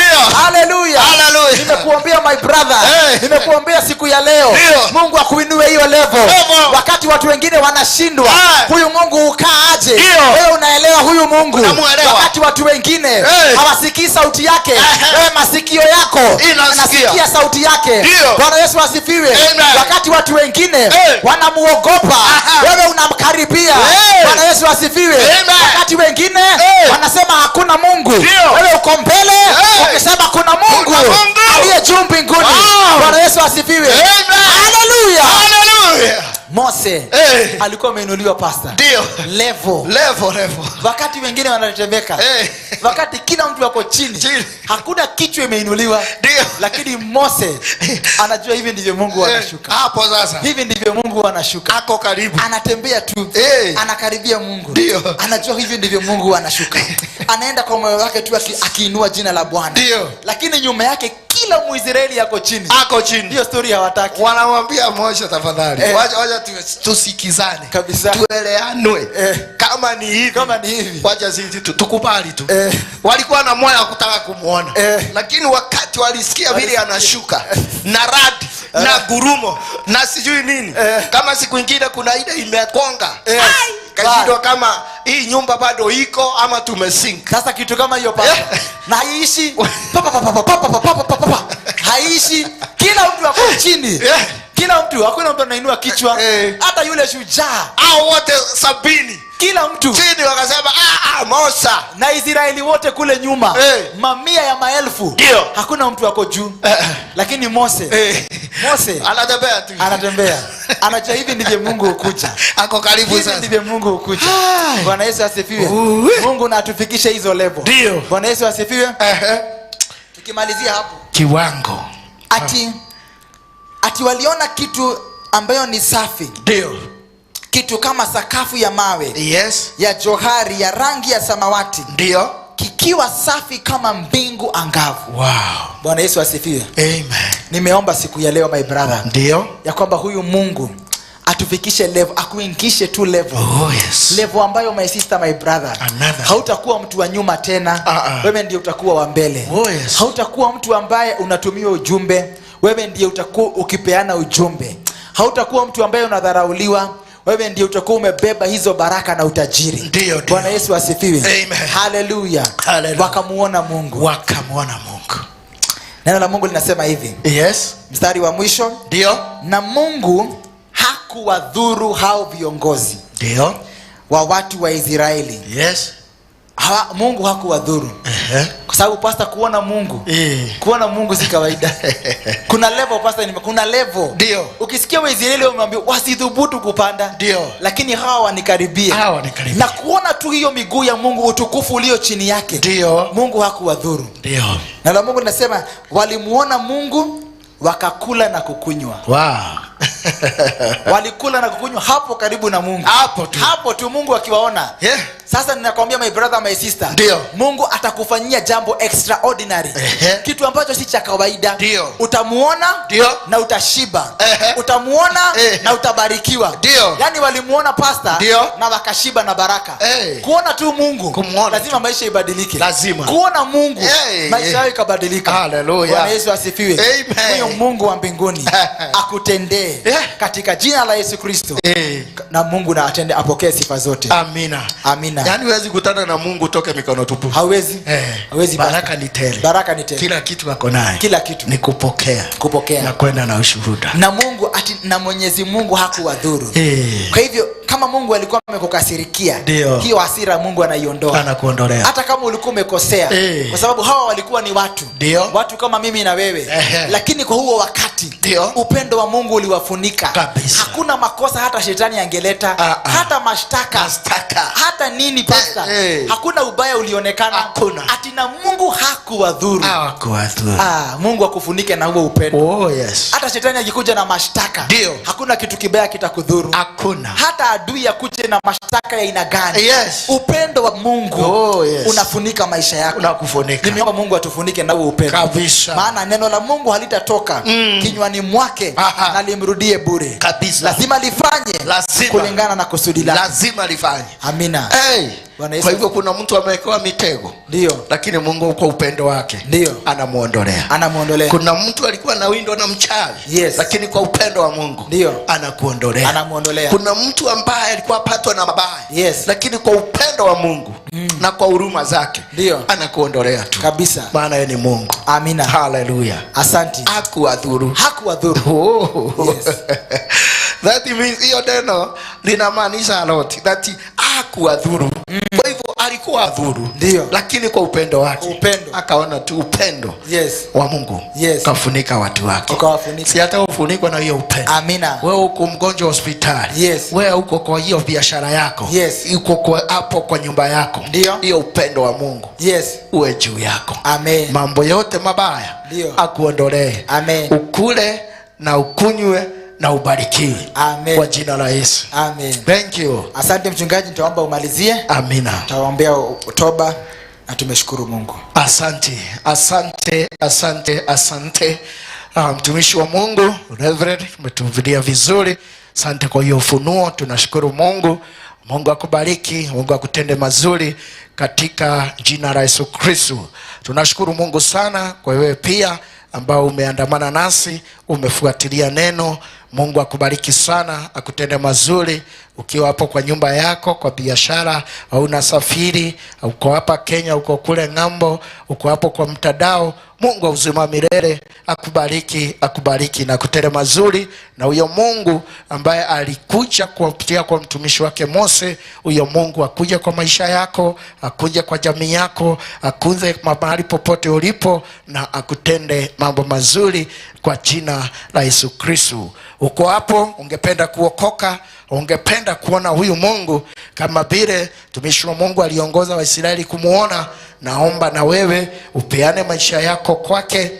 Hallelujah. Hallelujah. Nimekuambia my brother. Nimekuambia siku ya leo. Ndio. Mungu akuinue hiyo level. Level. Wakati watu wengine wanashindwa, huyu Mungu hukaa aje? Wewe unaelewa huyu Mungu. Unamuelewa. Wakati watu wengine hawasikii sauti yake, wewe masikio yako yanasikia sauti yake. Bwana Yesu asifiwe. Amen. Wakati watu wengine wanamuogopa, wewe unamkaribia. Bwana Yesu asifiwe. Amen. Wakati wengine wanasema hakuna Mungu, wewe uko mbele ukisema kuna Mungu Kuna Mungu aliye juu mbinguni. Wow. Bwana Yesu asifiwe. Amen. Hallelujah. Hallelujah. Mose alikuwa ameinuliwa pastor. Ndio. Level. Level. Wakati wengine wanatetemeka. Wakati kila mtu yuko chini. Chini. Hakuna kichwa imeinuliwa. Ndio. Lakini Mose anajua hivi ndivyo Mungu anashuka. Hapo sasa. Hivi ndivyo Mungu anashuka. Ako karibu. Anatembea tu. Anakaribia Mungu. Ndio. Anajua hivi ndivyo Mungu anashuka. Anaenda kwa moyo wake tu akiinua jina la Bwana. Ndio. Lakini nyuma yake kila Mwisraeli yako chini. Ako chini. Hiyo story hawataki. Wanamwambia Mose tafadhali. Wacha tusikizane. Kabisa. Tueleanwe. Kama ni hivi. Kama ni hivi. Wacha sisi tukubali tu. Walikuwa na moyo wa kutaka kumuona. Lakini wakati walisikia vile anashuka na radi na gurumo na sijui nini. Kama siku nyingine kuna ile imekonga. Kashindwa kama hii nyumba bado iko ama tumesink. Sasa kitu kama hiyo papa. Na haiishi. Papa papa papa papa papa papa. Haiishi. Kila mtu ako chini. Kila mtu, hakuna mtu anainua kichwa. Hata yule shujaa. Hao wote 70. Kila mtu chini wakasema Musa. Na Israeli wote kule nyuma. Mamia ya maelfu. Ndio. Hakuna mtu ako juu. Lakini Mose. Mose anatembea tu. Anatembea. Anajua hivi ndivyo Mungu hukuja. Ako karibu Hivi sasa. ndivyo Mungu hukuja. Bwana Yesu asifiwe. Mungu na atufikishe hizo level. Ndio. Bwana Yesu asifiwe. Tukimalizia hapo. Kiwango. Ati waliona kitu ambayo ni safi. Ndio. Kitu kama sakafu ya mawe. Yes. Ya johari ya rangi ya samawati. Ndio. Kikiwa Mkiwa safi kama mbingu angavu. Wow. Bwana Yesu asifiwe. Amen. Nimeomba siku ya leo, my brother, Ndio. ya kwamba huyu Mungu atufikishe level, akuingishe tu level. Oh yes. Level ambayo, my sister, my brother, Another. hautakuwa mtu wa nyuma tena. Ah, ah. Wewe ndio utakuwa wa mbele. Oh, yes. Hautakuwa mtu ambaye unatumia ujumbe, wewe ndiye utakuwa ukipeana ujumbe. Hautakuwa mtu ambaye unadharauliwa, wewe ndiye utakuwa umebeba hizo baraka na utajiri. Ndio, ndio. Bwana Yesu asifiwe. Amen. Haleluya. Haleluya. Wakamuona Mungu. Wakamwona Mungu. Neno la Mungu linasema hivi, Yes. mstari wa mwisho, Ndio. na Mungu hakuwadhuru hao viongozi Ndio. wa watu wa Israeli. Yes. Mungu hakuwadhuru. Kwa sababu pastor, kuona Mungu, kuona Mungu si kawaida. Kuna level, pastor, kuna level. Ndio. Ukisikia Waisraeli wameambiwa wasithubutu kupanda. Ndio. Lakini hawa wanikaribie. Hawa wanikaribie. Na kuona tu hiyo miguu ya Mungu, utukufu ulio chini yake. Ndio. Mungu hakuwadhuru. Ndio. Na la Mungu linasema walimuona Mungu wakakula na kukunywa. Wow. Walikula na kukunywa hapo karibu na Mungu. Hapo tu. Hapo tu Mungu akiwaona. Yeah. Sasa ninakwambia, my brother, my sister, Ndio. Mungu atakufanyia jambo extraordinary. Kitu ambacho si cha kawaida. Ndio. Utamuona Ndio. na utashiba. Utamuona na utabarikiwa. Ndio. Yaani walimuona pastor Ndio. na wakashiba na baraka. Kuona tu Mungu, Kumuona lazima maisha ibadilike. Lazima. Kuona Mungu, maisha yao ikabadilika. Hallelujah. Bwana Yesu asifiwe. Amen. Huyo Mungu wa mbinguni akutendee katika jina la Yesu Kristo. Na Mungu na atende, apokee sifa zote. Amina. Amina. Yaani huwezi kutana na Mungu utoke mikono tupu. Hawezi. Hawezi, Baraka pastor. ni tele. Baraka ni tele. Kila kitu ako naye. Kila kitu. Ni kupokea. Kupokea. Na kwenda na ushuhuda. Na Mungu ati, na Mwenyezi Mungu hakuwadhuru. Kwa hivyo kama Mungu alikuwa amekukasirikia, Ndio. hiyo hasira Mungu anaiondoa. Anakuondolea. Hata kama ulikuwa umekosea. Kwa sababu hawa walikuwa ni watu. Ndio. Watu kama mimi na wewe. Lakini kwa huo wakati, Ndio. upendo wa Mungu uliwafunika. Kabisa. Hakuna makosa hata shetani angeleta, hata mashtaka, Mashtaka. hata nini pastor. Hakuna ubaya ulionekana. Hakuna. Ati na Mungu hakuwadhuru. Hakuwadhuru. Mungu akufunike na huo upendo. Oh yes. Hata shetani akikuja na mashtaka, Ndio. hakuna kitu kibaya kitakudhuru. Hakuna. Hata adui akuje na mashtaka ya aina gani, Yes. upendo wa Mungu Oh, yes. unafunika maisha yako. Unakufunika. Nimeomba Mungu atufunike na huo upendo. Kabisa. Maana neno la Mungu halitatoka kinywani mwake na limrudie bure. Kabisa. Lazima lifanye Lazima. kulingana na kusudi lake. Lazima lifanye. Amina. Hey. Bwana Yesu. Kwa hivyo kuna mtu amewekewa mitego. Ndio. Lakini Mungu kwa upendo wake Ndio. anamuondolea. Anamuondolea. Kuna mtu alikuwa anawindwa na mchawi. Yes. Lakini kwa upendo wa Mungu Ndio. anakuondolea. Anamuondolea. Kuna mtu ambaye alikuwa apatwa na mabaya. Yes. Lakini kwa upendo wa Mungu na kwa huruma zake Ndio. anakuondolea tu. Kabisa. Maana yeye ni Mungu. Amina. Hallelujah. Asante. Hakuwadhuru. Hakuwadhuru. Oh. Yes. That means hiyo neno linamaanisha a lot. That hakuwadhuru. Kwa hivyo alikuwa adhuru. Ndio. Lakini kwa upendo wake. Upendo. Akaona tu upendo Yes. wa Mungu. Yes. Kafunika watu wake. Ukawafunika. Si hata ufunikwa na hiyo upendo. Amina. Wewe uko mgonjwa hospitali. Yes. Wewe uko kwa hiyo biashara yako. Yes. Uko kwa hapo kwa nyumba yako. Ndio. Hiyo upendo wa Mungu Yes. uwe juu yako. Amen. Mambo yote mabaya Ndio. akuondolee. Amen. Ukule na ukunywe na ubarikiwe. Amen. Kwa jina la Yesu. Amen. Thank you. Asante mchungaji, nitaomba umalizie. Amina. Nitawaombea toba na tumeshukuru Mungu. Asante, asante, asante, asante. Mtumishi wa Mungu Reverend, umetuhubiria vizuri. Asante kwa hiyo ufunuo, tunashukuru Mungu. Mungu akubariki, Mungu akutende mazuri katika jina la Yesu Kristo. Tunashukuru Mungu sana kwa wewe pia ambao umeandamana nasi, umefuatilia neno. Mungu akubariki sana, akutende mazuri ukiwa hapo kwa nyumba yako, kwa biashara, au unasafiri, uko hapa Kenya, uko kule ng'ambo, uko hapo kwa mtandao. Mungu wa uzima milele akubariki, akubariki na kutende mazuri. Na huyo Mungu ambaye alikuja kupitia kwa mtumishi wake Mose, huyo Mungu akuje kwa maisha yako, akuje kwa jamii yako, akuje mahali popote ulipo na akutende mambo mazuri kwa jina la Yesu Kristo. Uko hapo, ungependa kuokoka, ungependa kuona huyu Mungu kama vile mtumishi wa Mungu aliongoza Waisraeli kumuona, naomba na wewe upeane maisha yako kwake,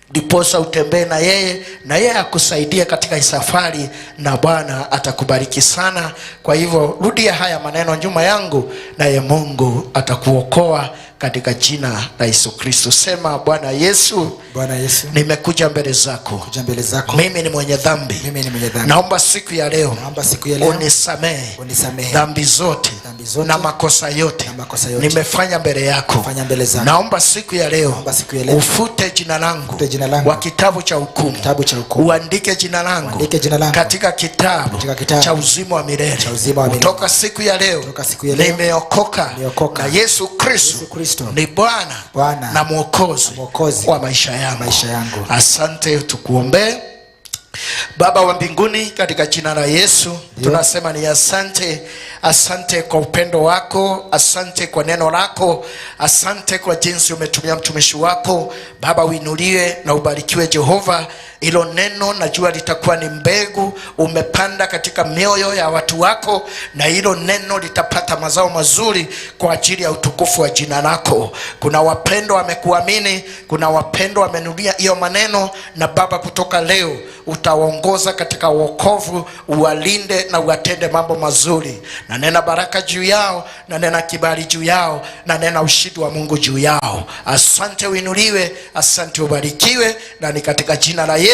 ndiposa utembee na yeye na yeye akusaidie katika safari, na Bwana atakubariki sana. Kwa hivyo rudia haya maneno nyuma yangu, naye Mungu atakuokoa katika jina la Yesu Kristo. Sema, Bwana Yesu, Bwana Yesu, nimekuja mbele zako, kuja mbele zako. Mimi ni mwenye dhambi. Mimi ni mwenye dhambi. Naomba siku ya leo Naomba siku ya leo unisamehe unisamehe dhambi zote dhambi zote na makosa yote na makosa yote nimefanya mbele yako. Nimefanya mbele zako. Naomba siku ya leo Naomba siku ya leo ufute jina langu ufute jina langu wa kitabu cha hukumu, kitabu cha hukumu, uandike jina langu uandike jina langu katika kitabu katika kitabu cha uzima wa milele. cha uzima wa milele. Kutoka siku ya leo Kutoka siku ya leo nimeokoka nimeokoka na Yesu Kristo Yesu Kristo ni Bwana Bwana na Mwokozi na Mwokozi wa maisha yangu. maisha yangu. Asante, tukuombee. Baba wa mbinguni, katika jina la Yesu tunasema ni asante, asante kwa upendo wako, asante kwa neno lako, asante kwa jinsi umetumia mtumishi wako. Baba, uinuliwe na ubarikiwe Jehova. Hilo neno najua litakuwa ni mbegu umepanda katika mioyo ya watu wako, na hilo neno litapata mazao mazuri kwa ajili ya utukufu wa jina lako. Kuna wapendwa wamekuamini, kuna wapendwa wamenulia hiyo maneno, na Baba, kutoka leo utawaongoza katika wokovu, uwalinde na uwatende mambo mazuri. Na nena baraka juu yao, na nena kibali juu yao, na nena ushindi wa Mungu juu yao. Asante, uinuliwe, asante, ubarikiwe, na ni katika jina la Yesu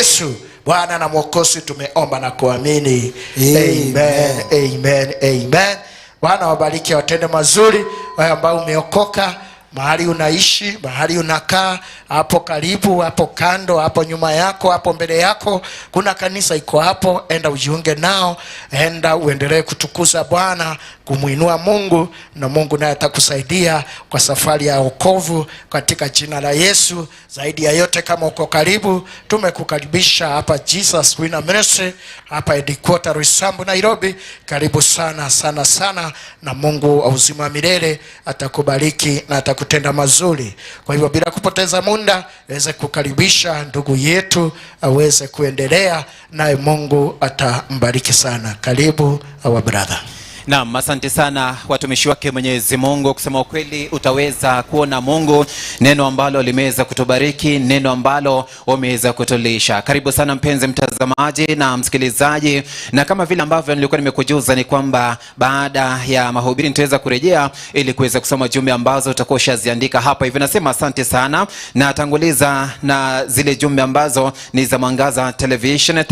Bwana na Mwokozi tumeomba na kuamini. Amen. Amen, amen, amen. Bwana wabariki, watende mazuri. Wewe ambao umeokoka, mahali unaishi, mahali unakaa, hapo karibu, hapo kando, hapo nyuma yako, hapo mbele yako, kuna kanisa iko hapo, enda ujiunge nao, enda uendelee kutukuza Bwana, kumuinua Mungu, na Mungu naye atakusaidia kwa safari ya wokovu katika jina la Yesu. Zaidi ya yote, kama uko karibu, tumekukaribisha hapa Jesus Winner Ministry, hapa headquarter Roysambu, Nairobi. Karibu sana sana sana, na Mungu wa uzima wa milele atakubariki na atakutenda mazuri. Kwa hivyo bila kupoteza muda, aweze kukaribisha ndugu yetu aweze kuendelea, naye Mungu atambariki sana. Karibu our brother. Naam, asante sana watumishi wake Mwenyezi Mungu. Kusema ukweli, utaweza kuona Mungu, neno ambalo limeweza kutubariki, neno ambalo wameweza kutulisha. Karibu sana mpenzi mtazamaji na msikilizaji, na kama vile ambavyo nilikuwa nimekujuza ni kwamba baada ya mahubiri nitaweza kurejea ili kuweza kusoma jumbe ambazo utakuwa ushaziandika hapa hivi. Nasema asante sana, na tanguliza na zile jumbe ambazo ni za Mwangaza Television.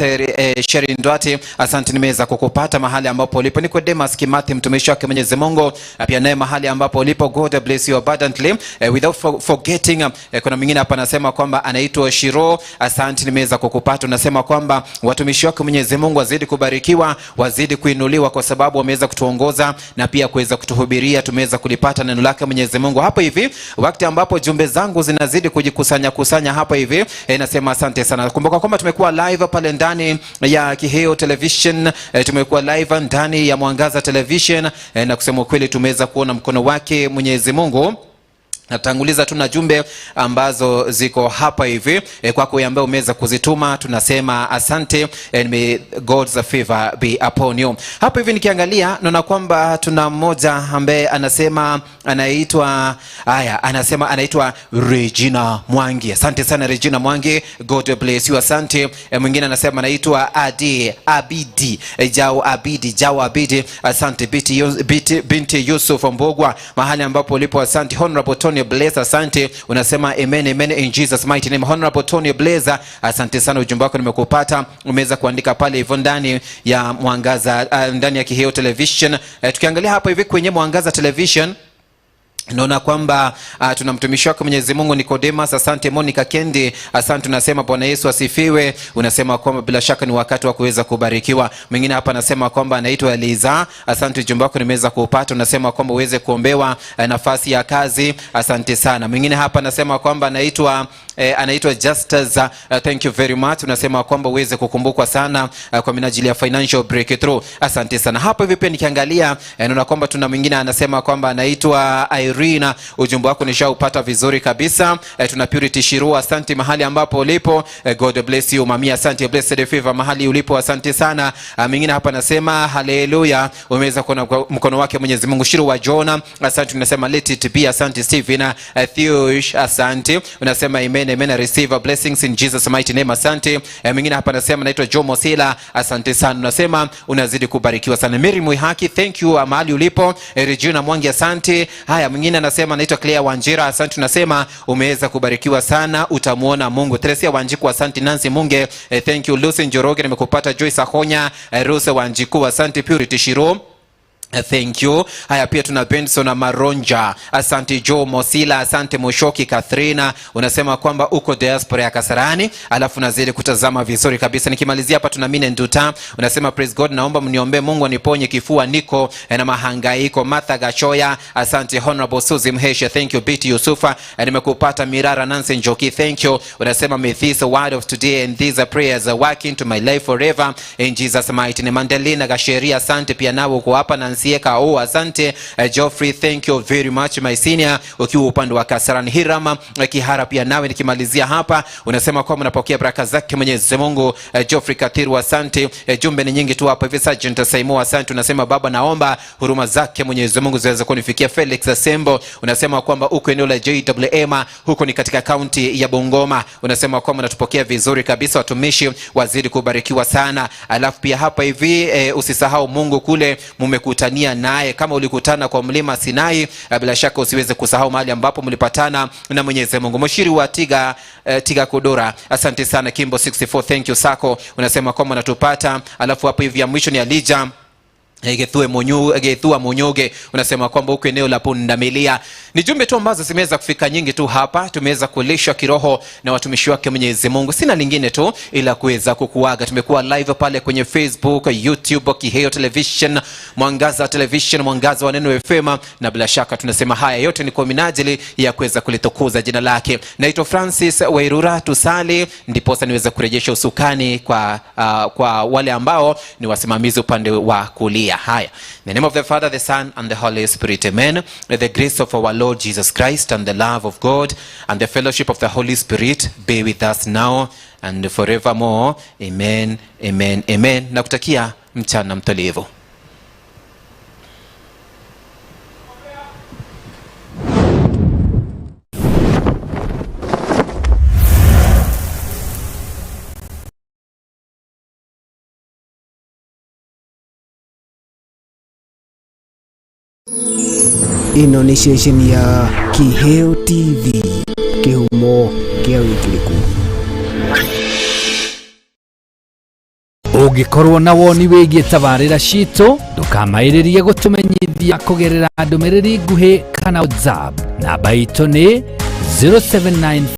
Sherry Ndwati, asante, nimeweza kukupata mahali ambapo ulipo. Nicodemus Kimathi, mtumishi wake Mwenyezi Mungu, pia naye mahali ambapo ulipo, God bless you abundantly. Without forgetting, kuna mwingine hapa anasema kwamba anaitwa Shiro, asante, nimeweza kukupata. Unasema kwamba watumishi wake Mwenyezi Mungu wazidi kubarikiwa, wazidi kuinuliwa, kwa sababu wameweza kutuongoza na pia kuweza kutuhubiria. Tumeweza kulipata neno lake Mwenyezi Mungu hapo hivi, wakati ambapo jumbe zangu zinazidi kujikusanya kusanya hapa hivi, nasema asante sana. Kumbuka kwamba tumekuwa live pale ndani ya Kiheo Television, tumekuwa live ndani ya Mwangaza Television, na kusema ukweli tumeweza kuona mkono wake Mwenyezi Mungu. Natanguliza tu na jumbe ambazo ziko hapa hivi, kwako ambaye umeweza kuzituma, tunasema asante, and may God's favor be upon you. Hapa hivi nikiangalia naona kwamba tuna mmoja ambaye anasema anaitwa haya, anasema anaitwa Regina Mwangi. Asante sana Regina Mwangi, God bless you, asante. Mwingine anasema anaitwa Adi Abidi, Jao Abidi, Jao Abidi, asante. Binti Yusuf Mbogwa, mahali ambapo ulipo, asante. Honorable Tony Blazer, asante. Unasema amen, amen in Jesus mighty name. Honorable Tony Blazer, asante sana, ujumbe wako nimekupata, umeweza kuandika pale hivyo ndani ya Mwangaza, ndani ya Kiheo Television. Tukiangalia hapa hivi kwenye Mwangaza Television naona kwamba tuna mtumishi wake Mwenyezi Mungu Nicodemus, asante. Monica Kendi, asante. Unasema Bwana Yesu asifiwe. Unasema kwamba bila shaka ni wakati wa kuweza kubarikiwa. Mwingine hapa anasema kwamba anaitwa Eliza, asante, ujumbe wako nimeweza kuupata. Unasema kwamba uweze kuombewa nafasi ya kazi, asante sana. Mwingine hapa anasema kwamba anaitwa Justus, thank you very much. Unasema kwamba uweze kukumbukwa sana kwa minajili ya financial breakthrough, asante sana. Hapo hivi pia nikiangalia naona kwamba tuna mwingine anasema kwamba anaitwa Irina, ujumbe wako nishaupata vizuri kabisa. Tuna Purity Shirua, asante mahali ambapo ulipo, God bless you mami, asante. Blessed favor mahali ulipo, asante sana. Mwingine hapa anasema haleluya, umeweza kuona mkono wake Mwenyezi Mungu. Shiru wa Jona, asante, unasema let it be, asante. Stephen Theosh, asante, unasema amen, amen, I receive blessings in Jesus mighty name, asante. Mwingine hapa anasema naitwa Joe Mosila, asante sana, unasema unazidi kubarikiwa sana. Mary Muihaki, thank you mahali ulipo. Regina Mwangi, asante. Haya, mwingine Mwingine anasema anaitwa Claire Wanjira, asante, tunasema umeweza kubarikiwa sana, utamuona Mungu. Teresia Wanjiku, asante. Nancy Munge, thank you. Lucy Njoroge, nimekupata. Joyce Ahonya, Rose Wanjiku, asante. Purity Shiro, thank you. Haya, pia tuna Benson Maronja, asante. Joe Mosila, asante. Mushoki Kathrina, unasema kwamba uko diaspora ya Kasarani, alafu nazidi kutazama vizuri kabisa. Nikimalizia hapa tuna Mine Nduta, unasema praise God, naomba mniombee Mungu aniponye kifua, niko na mahangaiko. Martha Gachoya, asante. Honorable Suzy Mheshe, thank you. Biti Yusufa, nimekupata. Mirara Nancy Njoki, thank you. Unasema may this word of today and these prayers work into my life forever in Jesus mighty name. Mandelina Gasheria, asante pia nawe uko hapa. Nancy Kao, asante. Geoffrey, thank you very much my senior, ukiwa upande wa Kasarani. Hirama Kihara pia nawe nikimalizia hapa unasema kwamba unapokea baraka zake Mwenyezi Mungu. Geoffrey Kathiru, asante. Jumbe ni nyingi tu hapa hivi. Sergeant Saimo, asante, unasema baba, naomba huruma zake Mwenyezi Mungu ziweze kunifikia. Felix Asembo unasema kwamba uko eneo la JWM, huko ni katika kaunti ya Bungoma, unasema kwamba unatupokea vizuri kabisa, watumishi wazidi kubarikiwa sana. Alafu pia hapa hivi usisahau Mungu kule mumekutania naye, kama ulikutana kwa mlima Sinai, bila shaka usiweze kusahau mahali ambapo mlipatana na Mwenyezi Mungu. Mshiri wa Tiga, Tiga Kodora, asante sana. Kimbo 64, thank you Sako, unasema kwamba unatupata. Alafu hapo hivi ya mwisho ni Alija Gethua Munyoge, unasema kwamba huko eneo la Pundamilia. Ni jumbe tu ambazo zimeweza kufika nyingi tu hapa, tumeweza kulishwa kiroho na watumishi wake Mwenyezi Mungu. Sina lingine tu ila kuweza kukuaga. Tumekuwa live pale kwenye Facebook, YouTube, Kiheo Television, Mwangaza Television, Mwangaza wa Neno FM, na bila shaka tunasema haya yote ni kwa minajili ya kuweza kulitukuza jina lake. Naitwa Francis Wairura, tusali ndiposa niweze kurejesha usukani kwa wale ambao ni wasimamizi upande wa kulia. Haya. In the name of the Father, the Son, and the Holy Spirit. Amen. May the grace of our Lord Jesus Christ and the love of God and the fellowship of the Holy Spirit be with us now and forevermore. Amen, amen, amen. Nakutakia mchana mtulivu. Ĩno nĩ ceceni ya Kiheo TV, kĩhumo kĩa wĩkĩrĩku. Ũngĩkorwo na woni wĩgiĩ tabarĩra citũ, ndũkamaĩrĩrie gũtũmenyithia kũgerera ndũmĩrĩri nguhĩ kana WhatsApp. Namba itũ nĩ 079.